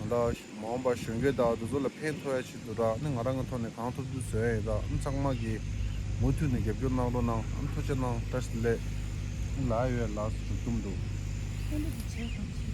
ང་ད་མ་འོངས་པ་གཞོན་སྐྱེས་དག་དེ་ཚོ་ལ་ཕན་ཐོགས་ཡ་ཆེད་དུ་ར། ཨ་ནི་ང་རང་གི་ཐོག་ནས་གང་ཐུབ་ཐུབ་བཟོ་ཡ་ཡིན་ར། ཨ་ནི་ཚང་མ་གིས་མུ་མཐུད་ནས་རྒྱབ་སྐྱོར་གནང་རོགས་གནང་། ཨ་ནི་ཐུགས་རྗེ་གནང་། བཀྲ་ཤིས་བདེ་ལེགས། ཨ་ནི་ལ་ཡོད་ལགས་སུ་འགྲོ་གཏུམ་འདུག་ཁྱོད་འདི་བྱས་སོང་།